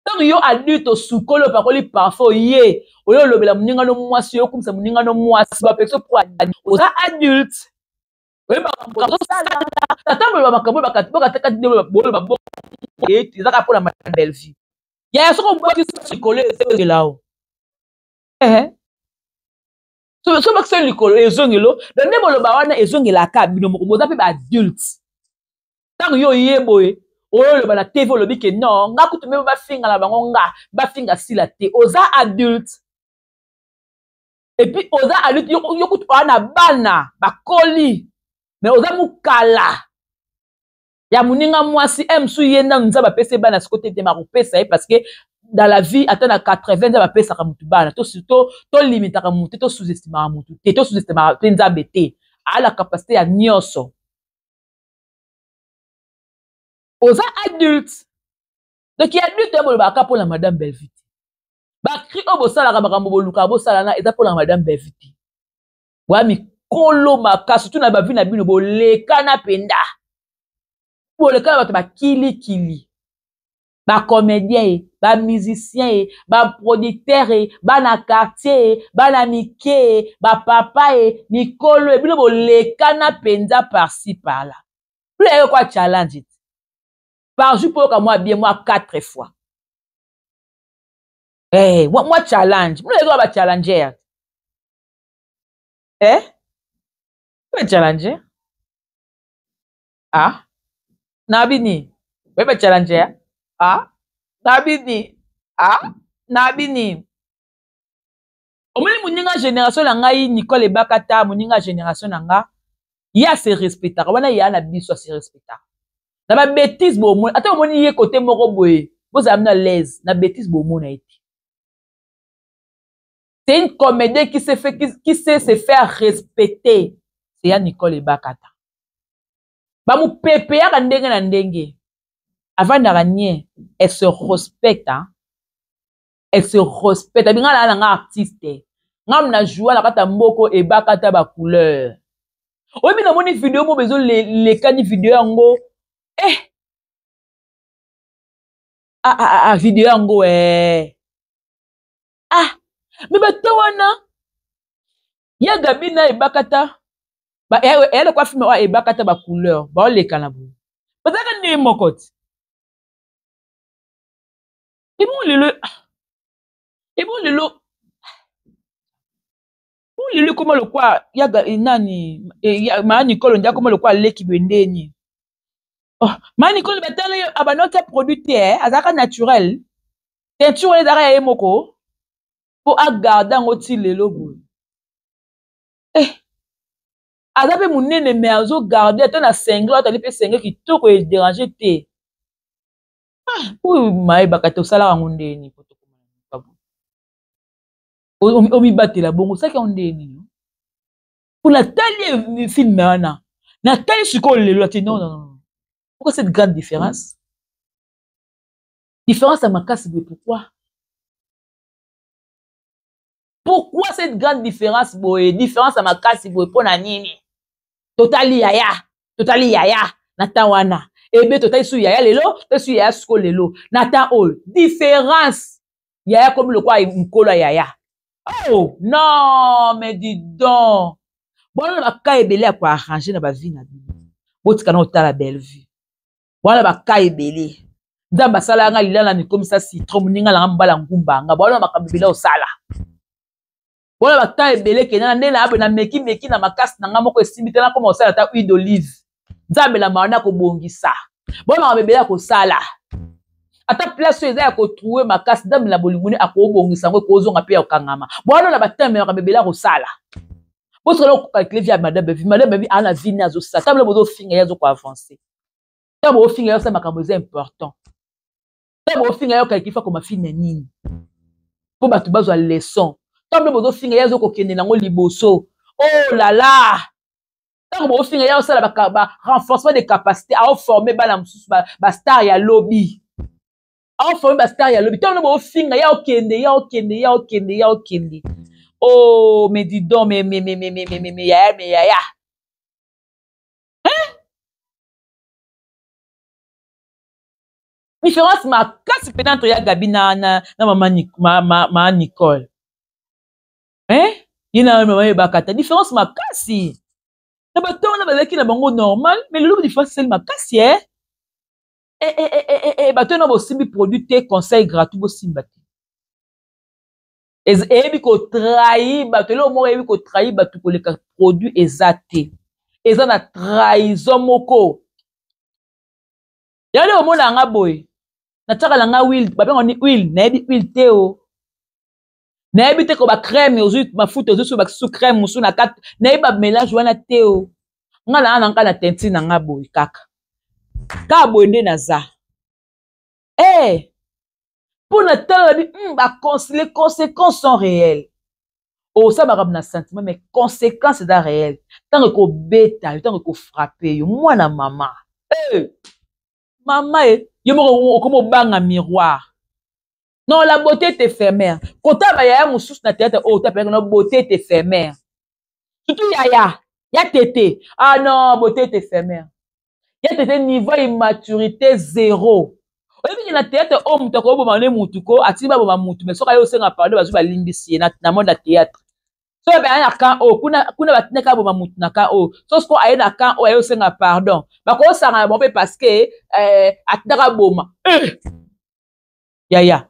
Ntango yo adulte osukoli opakoli parfum ye, oyo olobela moninga no mwasi, oyo okumisa moninga no mwasi, bapekisa po oza adulte. Oyebaka makambo ozosala. Tata boloba makambo oyo bakati, bakataka te, boloba bongo, eza kaka mpona ma Bellevue. Yaya soki obwaki likolo ezongela yo. Soki obwaki likolo ezongelo, donc nde boloba wana ezongelaka bino moko, boza mpe ba adulte. Ntango yo oye boye, oyo oloba na TV olobi ke non, nga kutu mpe bafinga na bango nga, bafinga sila te. Oza adulte. Et puis oza adulte, yo kutu oza na bana, bakoli, mais oza mukala ya moninga mwasi, mosusu ye nanu Nzambe apesi ye bana siko te te makopesa ye, parce que dans la vie ata na 80 Nzambe apesaka mutu bana, to limitaka mutu te, to sous-estimaka mutu te, to sous-estimaka te Nzambe te, a la capacité ya nyonso. Oza adulte. Donc ya adulte ya bolobaka mpona Madame Bellevue. Ba cri oyo bosalaka makambo bolukaka bosala na eza mpona Madame Bellevue te. Boya mikolo. mikolo makasi, surtout na bavi na bino bolekana mpenza, bolekana bato bakilikili, bacomédien ye, bamusicien ye, baproducteur ye, bana quartier ye, bana mike ye, bapapa ye, mikolo ye, bino bolekana mpenza par-ci par-là. Bino yaki kwa challenge te par jour mpo oyoka mwa bien mwa 4 fois. Hey, mwa challenge, bino yaki kwa bachallenger, eh? Bachallenger, ah, na bini oye bachallenger, ah, na bini, ah, na bini. Omoni moninga génération na ngai, Nicole Ebakata, moninga génération na nga, ye ase respectaka wana, ye na biso ase respectaka na babêtises. Bomoni ata omoni ye kote moko boye, bozala bino à l'aise na bêtise, bomona ye te. C'est une comédien qui sait, fait, qui sait se faire respecter. C'est ya Nicole Ebakata. Bamopepe yaka ndenge na ndenge, avandaka nie, elle se respecte, hein? Elle se respecte. Abinga na nga artiste, ngam na joua na kati ya mboko Ebakata bacouleur. Oyebi, namoni video moko ezolekani, video yango, eh, ah, ah, ah, video yango, eh, ah, me bato wana ya Gabi na Ebakata, eya lokwa film oyo Ebakata bacouleur, baolekana boye, bazalaka ndenge moko ti. Ebon lelo, ebon lelo, bon lelo ekoma lokwa ya nani, maa Nicole nde akoma lokwa aleki boye ndeni. Oh, maa Nicole batala ye abanda otia produit te, eh? Azalaka naturel, teinture wana ezalaka ya ye moko mpo agarde yango ti lelo boye. Eh, aza mpe monene, me azogarde ata na singlet, atali mpe singlet kitoko, edérange te. Ah, oyo mayebaka te, osalaka yango ndeni po omibatela bongo? Osalaki yango ndeni? Mpo natali film wana, natali sikoyo lelo ati non, non, non, pourquoi cette grande différence, différence ya makasi boye? Pourquoi, pourquoi cette grande différence boye, différence ya makasi boye, mpo na nini? Totali yaya, totali yaya na temps wana ebe, totali su yaya lelo, totali su yaya siko lelo na temps oyo, différence. Yaya komi lokwa mokolo ya yaya. Oh non, mais dis donc, bona na baka ebele ya koarranger na bavie na bino. Botika na otala belle vie wana, baka ebele Nzambe asala nga lilala mikomisa citron, moninga nanga mobala ngumba nga. Bona makambo ebele osala, bona baka ebele kenda na nde na abe na meki meki na makasi na nga moko esimbi te, nakoma kosala ata huile d'olive. Nzambe na mawa nakobongisa. Bona makambo ebele ya kosala, ata place oyo eza ya kotrouer makasi, Nzambe na bolingo nde akobongisa yango, ekozonga mpe ya kokangama. Bona na bateme makambo ebele ya kosala. Bosala kocalculer vie ya madame Bevi. Madame Bevi aa na vie ne azosala, ntango bozofinga ye azokoavance, ntango bofinga ye osala makambo eza important, ntango bofinga ye ocalculer fa koma film nini mpo bato bazwa leçon, ntango mpe bozofinga ye azokokende nango liboso. Oh lala, ntango bofinga ye osala ba renforcement de capacité, aoforme bana mosusu bastar ya lobi, aoforme bastar ya lobi. Ntango bofinga ye okende, ya okende, ya okende, ya okende. Oh, mais dis donc, mais yaya, mais yaya, hein? Différence makasi mpenza entre ya Gabi na mama ma Nicole, hein? Ye na mama Ebakata, différence makasi. Na bato wana bazalaki na bango normal, mais lelo différence esali makasi, eh? Eh, eh, eh, eh, eh, bato wana bosimbi produit te, conseil gratuit, bosimba te. Eyebi kotrahir bato. Eloko moko eyebi kotrahir bato koleka produit eza te, eza na trahison moko. Yango nde omona yanga boye, natiaka na nga huile, babenga ni huile, nayebi huile te o, nayebi te ko bacrème ozwi, mafuta ozwi, so bakisi crème mosusu na kati, nayebi bamélange wana te o. Nga na na nga na teinture na nga boye, kaka kaka boye nde naza. Eh, mpo na tala na bi les conséquences sont réelles. Osala makambo na sentiment, mais conséquence eza réelle ntango ekobeta yo, ntango ekofrappe yo. Mwana mama, hey! Mama e, yo moko okoma obanga miroir. Non, la beauté est éphémère. Kota bayaya mosusu na théâtre oyo otapelaka na beauté est éphémère. Surtout yaya ya tete. Ah non, beauté est éphémère. Ya tete niveau immaturité zéro. Oyebi ke na théâtre oyo moto akoboma ne mutu ko atindi baboma mutu mais soki aye osenga pardon bazwi balimbisi ye na monde ya théâtre. Soki aye na camp oyo kuna kuna batindaki aboma mutu na camp oyo so sikoyo aye na camp oyo aye osenga pardon bakosangana bango mpe parce que eh, atindaka aboma eh! Yaya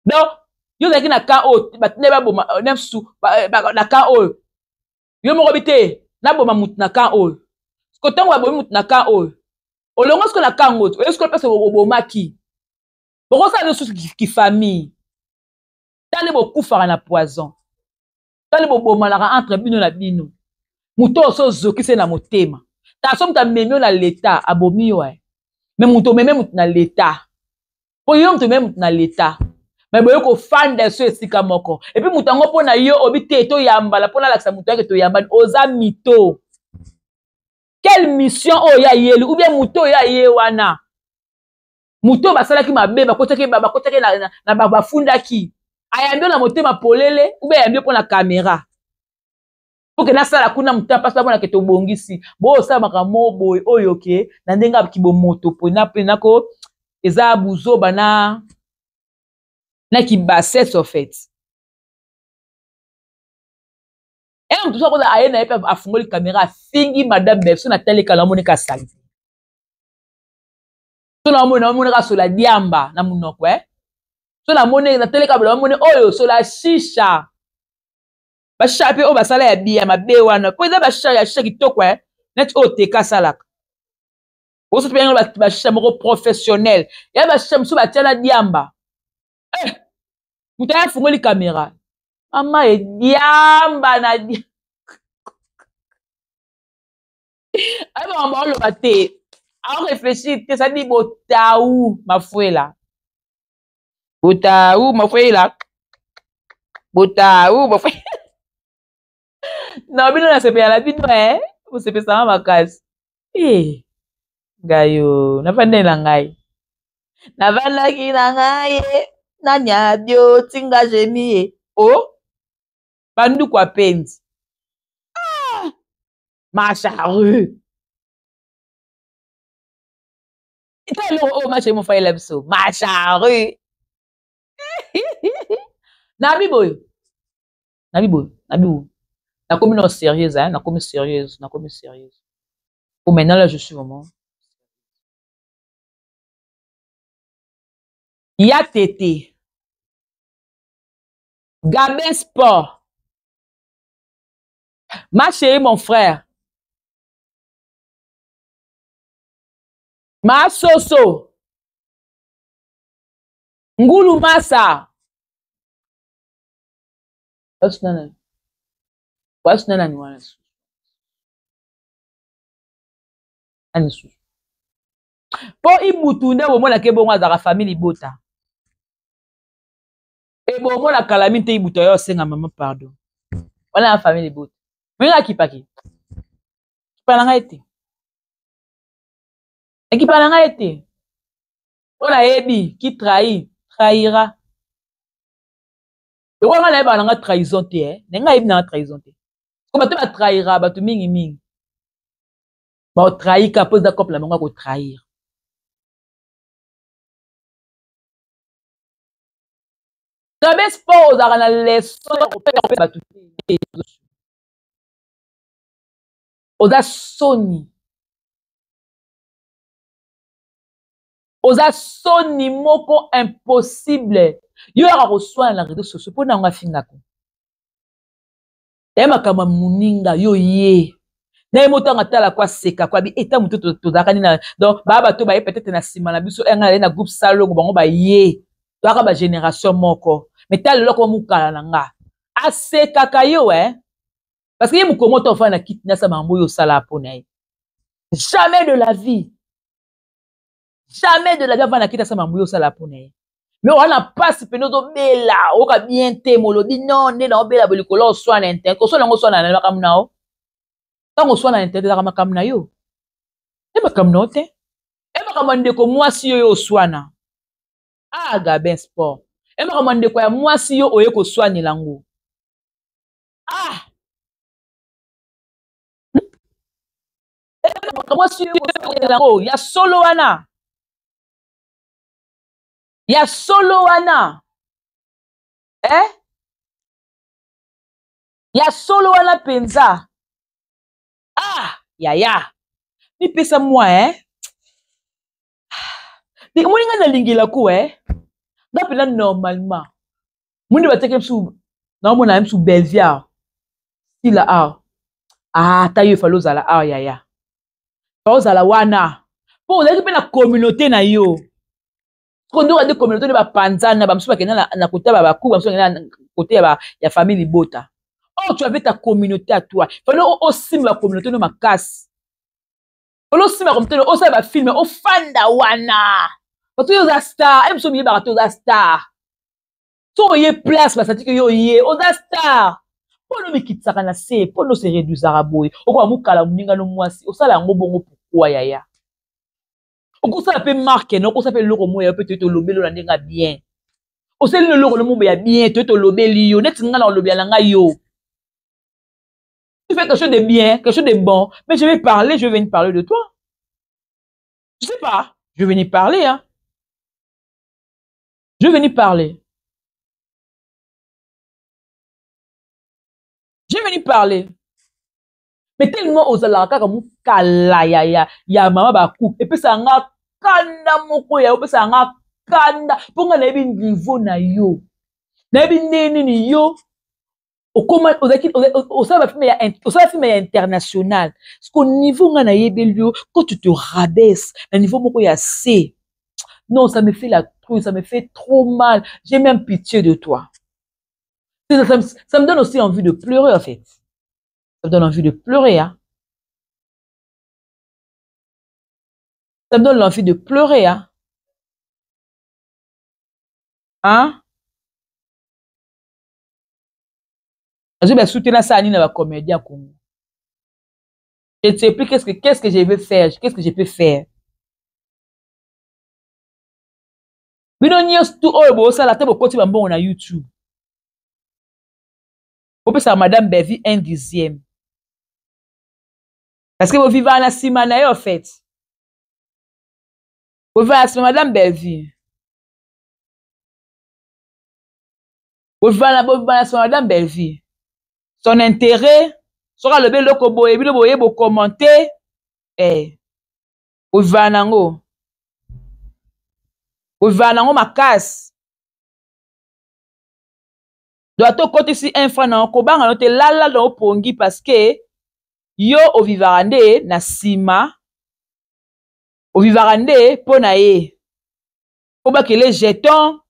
donc yo ozalaki na camp oyo batindaki baboma eh, na mosusu eh, na camp oyo yo moko bi te naboma mutu na camp oyo siko ntango babomi mutu na camp oyo olongo siko na camp ngo oye siko mpese obomaki bokosala lisusu kifamille. Tala bokufaka na poison, tala bobomanaka entre bino na bino. Moto oyo so ozokisi na motema, tala so moto amemi yo na leta abomi yo eh. Me moto omeme moto na leta, mpo yo moto omeme moto na leta, me boye kofanda so esika moko epuis moto yango mpo na yo obi te toyambala mpo nalakisa moto yake toyambani, oza mito. Quelle mission oyo ya yeli ou bien moto oyo aye wana, moto oyo basalaki mabe bakotaki bakotaki na, na, na bafundaki ayambi yo na motema polele ou bien ayambi yo mpo na kamera mpo ke nasala kuna moto mpasi bamona ke tobongisi boosala makambo moko boye oyo ke na ndenge ya kibomoto mpena mpena ko eza buzoba na na kibassesse en fait. Ena moto soki akoza aye na ye mpe afungoli kamera afingi madame Belso na tali kala amoneka asali so namoni namonaka sola diamba na monoko eh? So namoni nateleka bolo namoni oyo sola shisha bashisha mpe oyo basala ya biya mabe wana mpo eza bashisha ya shisha kitoko eh? Neti oyo teka asalaka oso mpe yango bashisha moko professionnel ya bashisha mosusu batia na diamba eh! Moto aya afungoli kamera mama ediamba na diamba aye makambo aoloba te aoreflechir te sadi botau mafuela botau mafuela botau mafuela na bino nasepela na bino e bosepesanga makasi e ngai o nafandeli na ngai navandaki na ngai ye nani abio tinga jemi ye o banduku apenzi ah! Ma charue ita eloko oyo mashe mofalela biso ma charue nabi boye nabi boye nabi boye nakomi no sérieuse hein? Nakomi sérieuse, nakomi sérieuse pour maintenant là je suis vraiment ya tete Gabin Sport. Ma chérie, mon frère. Ma soso. Ngulu masa. Wasu nani wana susu? Nani susu? Po ibutu nde bomonaka ebongo azalaka famille libota. E bomona kala mingi te ibutu ayo asenga mama pardon. Wana ya famille libota. Moninga akipaki. Kipa na ngai te. Ekipa na ngai te. Mpo nayebi ki trahit, trahira. Lokola ngai nayebaka na ngai trahison te, eh. Na ngai nayebi na ngai trahison te. Ko bato batrahira bato mingi mingi. Baotrahika mpo eza couple na bango ya kotrahir. Kabe sport ozalaka na leçon ya kopesa bato te. Oza soni. Oza soni moko impossible. Yo yaka koswana na réseaux sociaux mpo na yango afingaka. Ya makambo ya moninga yo ye. Na ye moto anga tala kwa seka kwa bi eta moto tozalaka nini na donc ba bato baye peut-être na nsima na biso enga na groupe salongo bango baye toyaka ba génération moko mais tala lelo akoma mokala na nga asekaka yo eh parce que ye mokomo to ofanda na kiti nasa makambo oyo osala mpo na ye jamais de la vie, jamais de la vie avanda na kiti asala makambo oyo osala mpo na ye. Mais wana mpasi mpena ozobela oyoka bien te molobi non nde na obela bo likolo oswana internet koswana yango oswana na makambo na yo ntango oswana na internet ezalaka makambo na yo e makambo na yo te e makambo ya ndeko mwasi yo yo oswana. Ah Gabin Sport e makambo ya ndeko ya mwasi yo oye koswanela yango. Ah! Mwasi yango ya solo wana, ya solo wana, eh? Ya solo wana mpenza. Ah, yaya, mipesa mwa, eh? Omoni ngai nalingela ko, eh? Nga mpenza normalement moni batiaki biso, naomona ye biso Belvia sila awa. Ah, ata yo efali ozala awa, yaya, fa ozala wana mpo ozalaki mpe na communauté na yo. Siko ndoka nde communauté nde bapanzana, bamosusu bakenda na kote ya babaku, bamosusu bakenda na kote ya famille libota. Or tu avais ta communauté à toi. Fallait osimba communauté no makasi, fallait osimba communauté no, osala bafilme, ofanda wana bato. Yo oza star, e biso miyebaka te oza star. So oye place basati ke yo oye oza star, mpo no mikitisaka na se, mpo no se réduisaka boye, okoka mokala moninga no mwasi osala yango bongo. Pourquoi, yaya? Okosala mpe marke na okosala mpe eloko moko ya yo mpe toye tolobeli yo na ndenge ya bien. Osali no eloko no moko ya bien, toye tolobeli yo neti ngai na kolobela na ngai yo. Tu fais quelque chose de bien, quelque chose de bon, mais je vais parler, je vais venir parler de toi. Je sais pas, je vais venir parler, hein. Je vais venir parler, je vais venir parler. Mais tellement ozalaka kaka mokala ya mama bakupe, epesaka nga kanda moko ya, opesaka nga kanda mpo nga nayebi niveau na yo, nayebi ndenge nini yo okoma ozalaki osala bafilme ya, osala filme ya international. Parce niveau nga nayebeli yo, quand tu te rabaisses na niveau moko ya c, non, ça me fait la truc, ça me fait trop mal. J'ai même pitié de toi. Ça me donne aussi envie de pleurer, en fait. Ça me donne envie de pleurer, hein. Ça me donne l'envie de pleurer, hein. Hein, azwi basutena asala nini na bacomédien Congo? Je ne sais plus qu'est-ce que je vais faire, qu'est-ce que je peux faire. Bino nyonso tu oyo bosala te, bokoti bambongo na YouTube, bopesaka madame Bevi un dixième parce que bovivaka na nsima na ye. En fait, bovivaka na nsima madame Belvi, bovivaka na nsima madame Belvi, son intérêt. Soki alobi eloko boye, bino boye bokommente, eh, bovivaka nango, bovivaka nango makasi. Donc ata okotisi un franc na kobanga no te, lala na opongi, parce que yo ovivaka nde na nsima, ovivaka nde mpo na ye, mpo bakele jeton.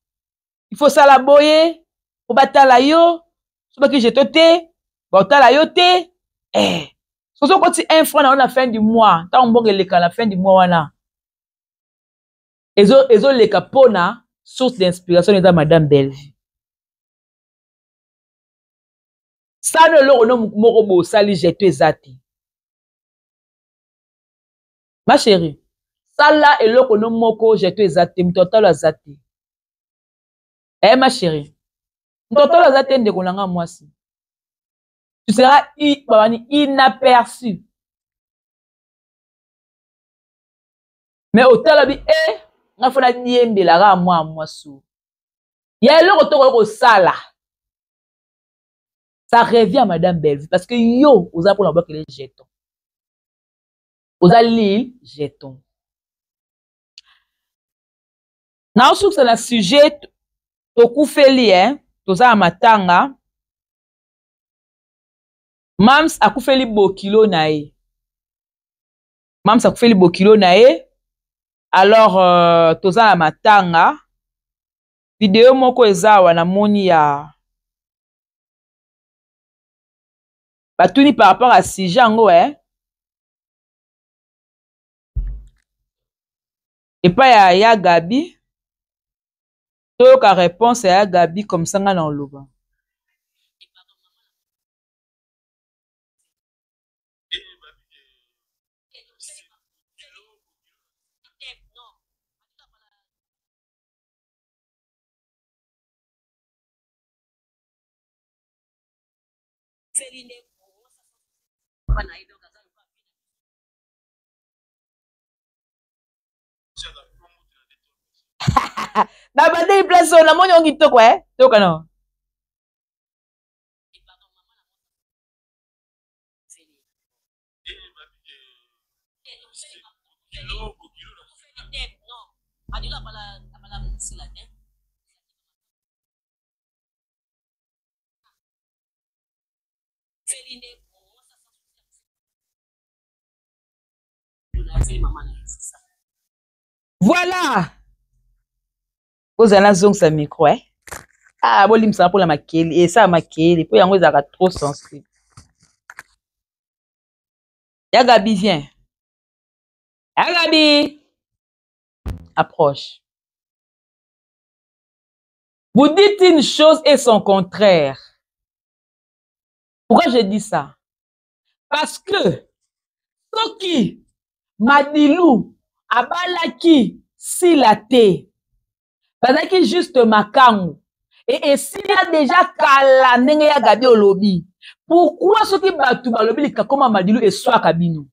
Il faut sala boye mpo batala yo. So baki jeton te, baotala yo te, eh. Soki okoti un franc na yo na fin du mois, ntango mbongo eleka na fin du mois wana, ezoleka mpona source d'inspiration eza madame Bellevue. Sala eloko no moko boye, osali jeton eza te. Ma chérie, sala eloko no moko, jeton eza te, moto atalo aza te. Eh, ma chérie, moto atalo aza te. Ndeko na nga mwasi, tu seras babani inaperçu. Mais otala bi e nga fo nadiembela kaka mwa mwasi ya eloko tokoki kosala. Ça revient à madame Bellevue parce que yo oza mpona bwakele jeton, oza lile jeton. Naosukisa na sujet tokufeli, eh? Toza na matanga. Mams akufeli bokilo na ye, mams akufeli bokilo na ye. Alors toza na matanga. Video moko eza awa, namoni ya batuni par rapport à sujet yango, eh? Epai ya Gabi, toyoka réponse ya Gabi comme ça nga na oloba. Na bandeli place oyo namoni yango kitoko e toyoka nao. Voilà. Ozala nazongisa micro eh? Ah, bolimbisaka mpona makeli esala makeli mpo yango ezalaka trop sensible. Ya Gabi, viens. Ya Gabi, approche. Vous dites une chose et son contraire. Pourquoi je dis ça? Parce que soki Madilu abalaki Sila te, bazalaki juste makangu e esila deja kala ndenge ya Gabi olobi. Pourquoi soki bato balobi likakoma Madilu eswaka bino?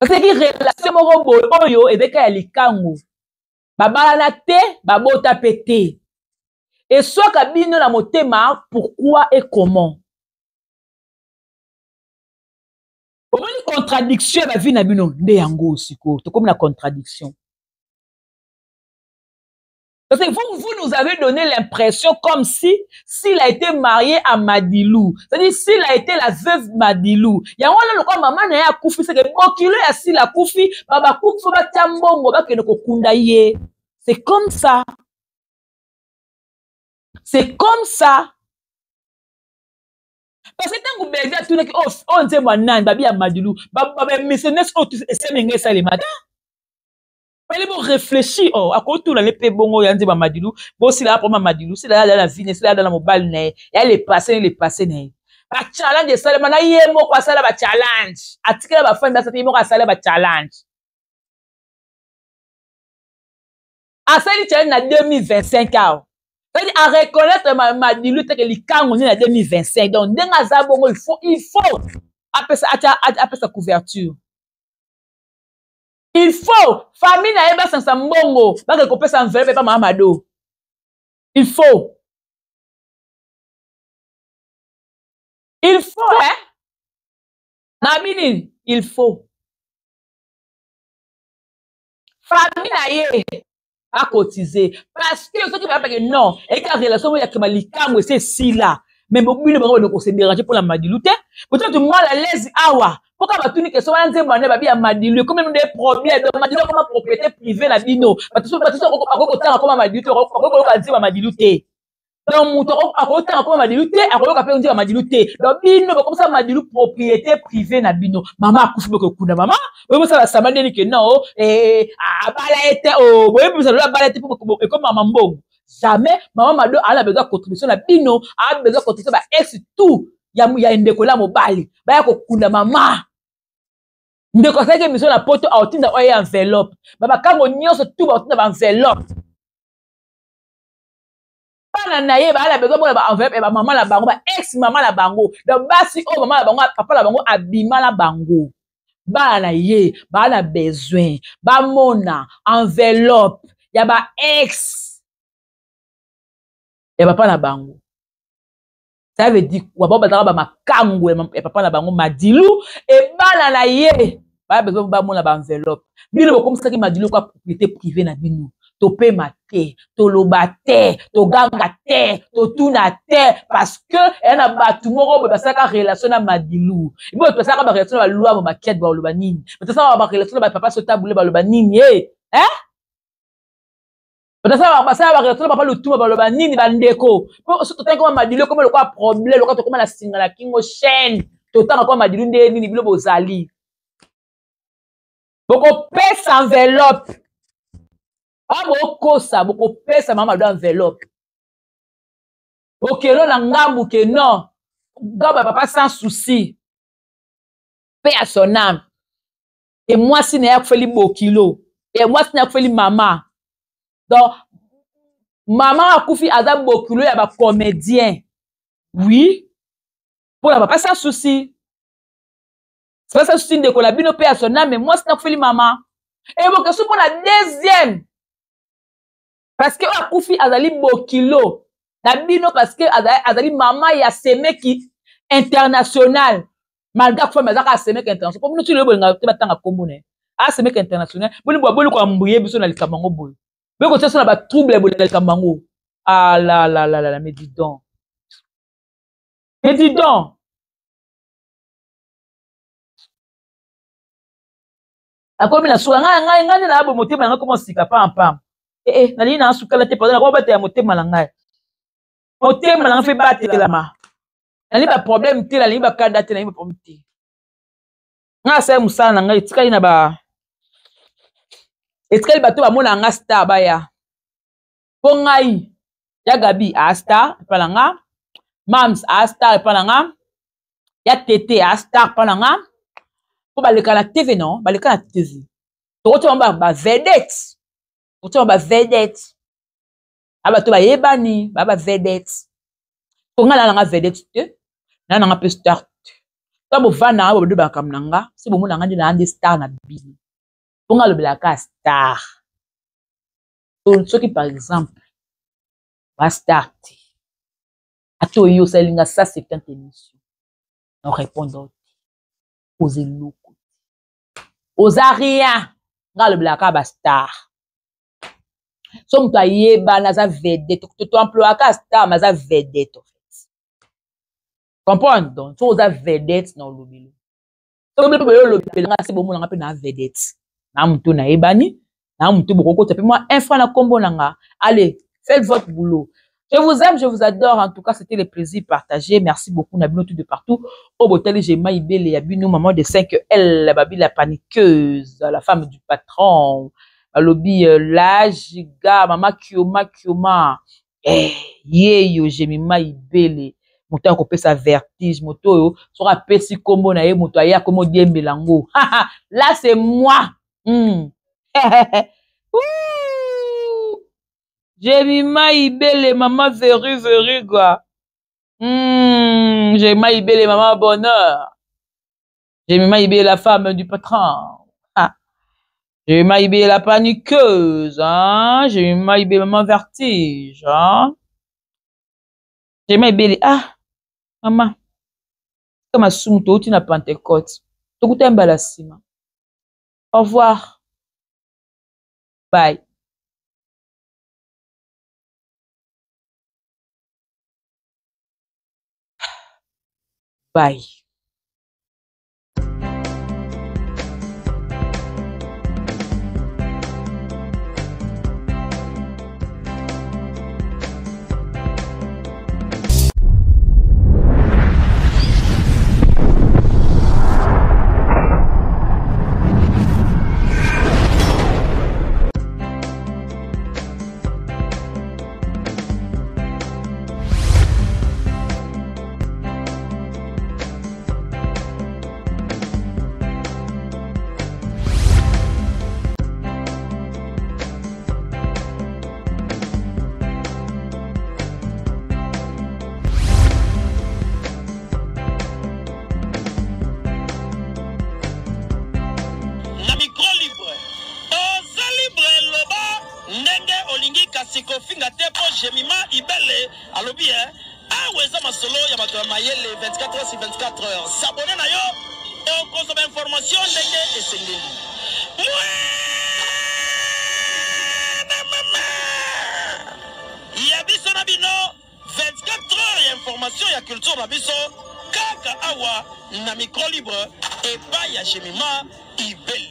Bazalaki relation moko boye oyo ezalaki ya likangu, babalana te, babota pe te, eswaka bino na motema. Pourquoi et comment? Omoni contradiction ya bavi na bino nde yango sikoyo tokomi na contradiction. Parce que vous, vous nous avez donné l'impression comme si s'il a été marié à Madilou, c'est-à-dire s'il a été la veuve Madilou. Yango wana lokola mama na ye akufi, c'est que bokilo ya Sila akufi, babakufi fo batia mbongo bakende kokunda ye. C'est comme ça. C'est comme ça. Parce que ntango Bellevue atunaki oyo nzembo ya nani, babi ya Madilu, bamissionnaires oyo esemi ngai esalema te. Fallait bo réfléchir, oh, akotuna le pe bongo ya nzembo ya Madilu, bosila ya poma Madilu, sila ya na vie, sila ya na mobali na ye, ya le passé, le passé na ye. Ba challenge esalema na ye moko asala ba challenge. Atikela ba fans basala ye moko asala ba challenge. Asali challenge na 2025 awa. C'est-à-dire à reconnaître Madilu te que likango ni na 2025. Donc ndenge aza bongo, il faut apesa, atia, apesa couverture. Il faut famille na ye basangisa mbongo bakende kopesa enveloppe epa mama Mado. Il faut. Il faut, hein? Na bini, il faut. Famille na ye bakotize parce que soki bayebake non, eka relation moko ya kema likambo ese esila, mais bobino bango bando kose déranger mpona Madilu te. Peut-être mal à l'aise awa mpoka batuni question wana nzembo wana babi ya Madilu ekomi nde problème. Donc Madilu akoma propriété privée na bino. Bato bakoki kotanga koma Madilu te, bakoki koyoka nzembo ya Madilu te. Donc moto akotanga koma Madilu te, akoyoka mpe nzembo ya Madilu te. Donc bino bokomisa Madilu propriété privée na bino. Mama akufi, bokokunda mama, boyebosala samba ndeni ke non, abala ye te, boyebisa lelo abala ye te mpo ekoma mbongo. Jamais. Mama Mado ala besoin contribution na bino, a besoin contribution ba ex tout ya ndeko la mobali baya kokunda mama. Ndeko asalaki émission na poto, aotinda oyo ya enveloppe, babakango nyonso tu baotinda ba enveloppe. Bana na ye bala besoin bona ba enveloppe ya bamama na bango, ba ex mama na bango. Donc basi oyo mama na bango, papa na bango abima na bango, bana na ye baa na besoin bamona enveloppe ya ba ex ya papa na bango. Ça veut dire quoi? Bango bazalaka bamakango ya papa na bango Madilu e bana na ye baya besoin bamona ba enveloppe. Bino bokomisaki Madilu kwa propriété privée na bino. Topema te, toloba te, toganga te, totuna te, parce que eya na bato moko boye basalaka relation na Madilu. Boye basalaka ba relation na balwamo bakete, baloba nini? Basalaka ba relation na bapapa Sotabule, baloba nini? E eh? Basala ba relation na papa Lutuma, baloba nini? Bandeko, po so totangi koma Madilu ekoma lokola problème, lokola tokoma na singa na kingo chaîne, totanga koma Madilu nde nini? Bino bozali bokopesa enveloppe, bokosa, bokopesa mama Mado enveloppe. Okelo na ngambu ke non, ngambu ya papa Sans Souci, paix à son âme, e mwasi na ye akufeli bokilo, e mwasi na ye akufeli mama. Donc mama akufi aza bokilo ya ba comédien, oui, mpo na papa Sans Souci. Papa Sans Souci, ndeko na bino, paix à son âme, mwasi na akufeli mama. Ebokesu mpo na deuxième. Parce que oyo akufi azali bokilo na bino, parce que azali mama ya semeki international. Malgré akufa, mais azaka semeki international. Po bino ti lelo bolingaka te batanga kombo na ye. Asemeki international. Boni boye boli koambuye biso na likambo yango boye. Boye kotia biso na ba trouble boye na likambo yango. Ah la la la la la, mais dis donc. Mais dis donc. Akomi na suka ngai ngai ngai nde na bo motema na ngai koma sika pam pam. Eh eh, nalingi na sukala te, pardon, nakobatela motema na ngai. Motema na ngai fe batelama. Nalingi ba problème te, nalingi ba kanda te, nalingi ba problème te. Ngai asali mosala na ngai, etikali na ba etikali bato bamona nga star baya. Po ngai ya Gabi a star epa na nga, Mams a star epa na nga, ya Tete a star epa na nga. Po baleka na TV non, baleka na TV. Tokotia bango ba vedette. Tokotia bango ba vedette. A bato bayebani, ba ba vedette. Po nga na nga vedette te, na nga pe star te. Tango bovanda nga bobe makambo na nga, se bomona nga nde na nde star na bino. Po nga alobelaka star. Soki par exemple ba star te, ata oyo osali nga 170 émission, na répondre te. Oza eloko te, oza rien. Nga alobelaka ba star. So moto ayebana aza vedette, to employaka star mais aza vedette en fait. Comprendre? Donc so oza vedette na olobelo. So mpe boyo olobela nga se bomona nga mpe na vedette. Na moto nayebani, na moto bokokota mpe mwa un franc na kombo na nga. Allez, faites votre boulot. Je vous aime, je vous adore. En tout cas, c'était le plaisir partagé. Merci beaucoup, Nabino, tout de partout. Au botel, j'ai Maïbele, Yabino, maman de 5L, Babi la paniqueuse, la femme du patron. Alobi, la giga, maman Kioma, Kioma. Eh, yeyo, j'ai mis Maïbele. Moto akopesa vertige, moto oyo, soki apesi kombo na ye, moto aye akomi odiembela yango. Là, c'est moi. Ouh! Jemima Ibele, maman Veru, Veru, quoi. Jemima Ibele, maman bonheur. Jemima Ibele, la femme du patron. Ah. Jemima Ibele, la paniqueuse. Hein? Jemima Ibele, maman vertige. Hein? Jemima Ibele, ah, maman. Comme asumu, to na Pentecôte. Tokuta mbala sima. Au revoir. Bye. Bye. Kofinga te po Jemima Ibele alobi hein, awa eza masolo ya bato ya mayele 24 heures sur 24 heures. S'abonner na yo okozwa ba information ndenge esengeli. Mwana mama ya biso na bino 24 heures ya information ya culture na biso kaka awa na micro libre epai ya Jemima Ibele.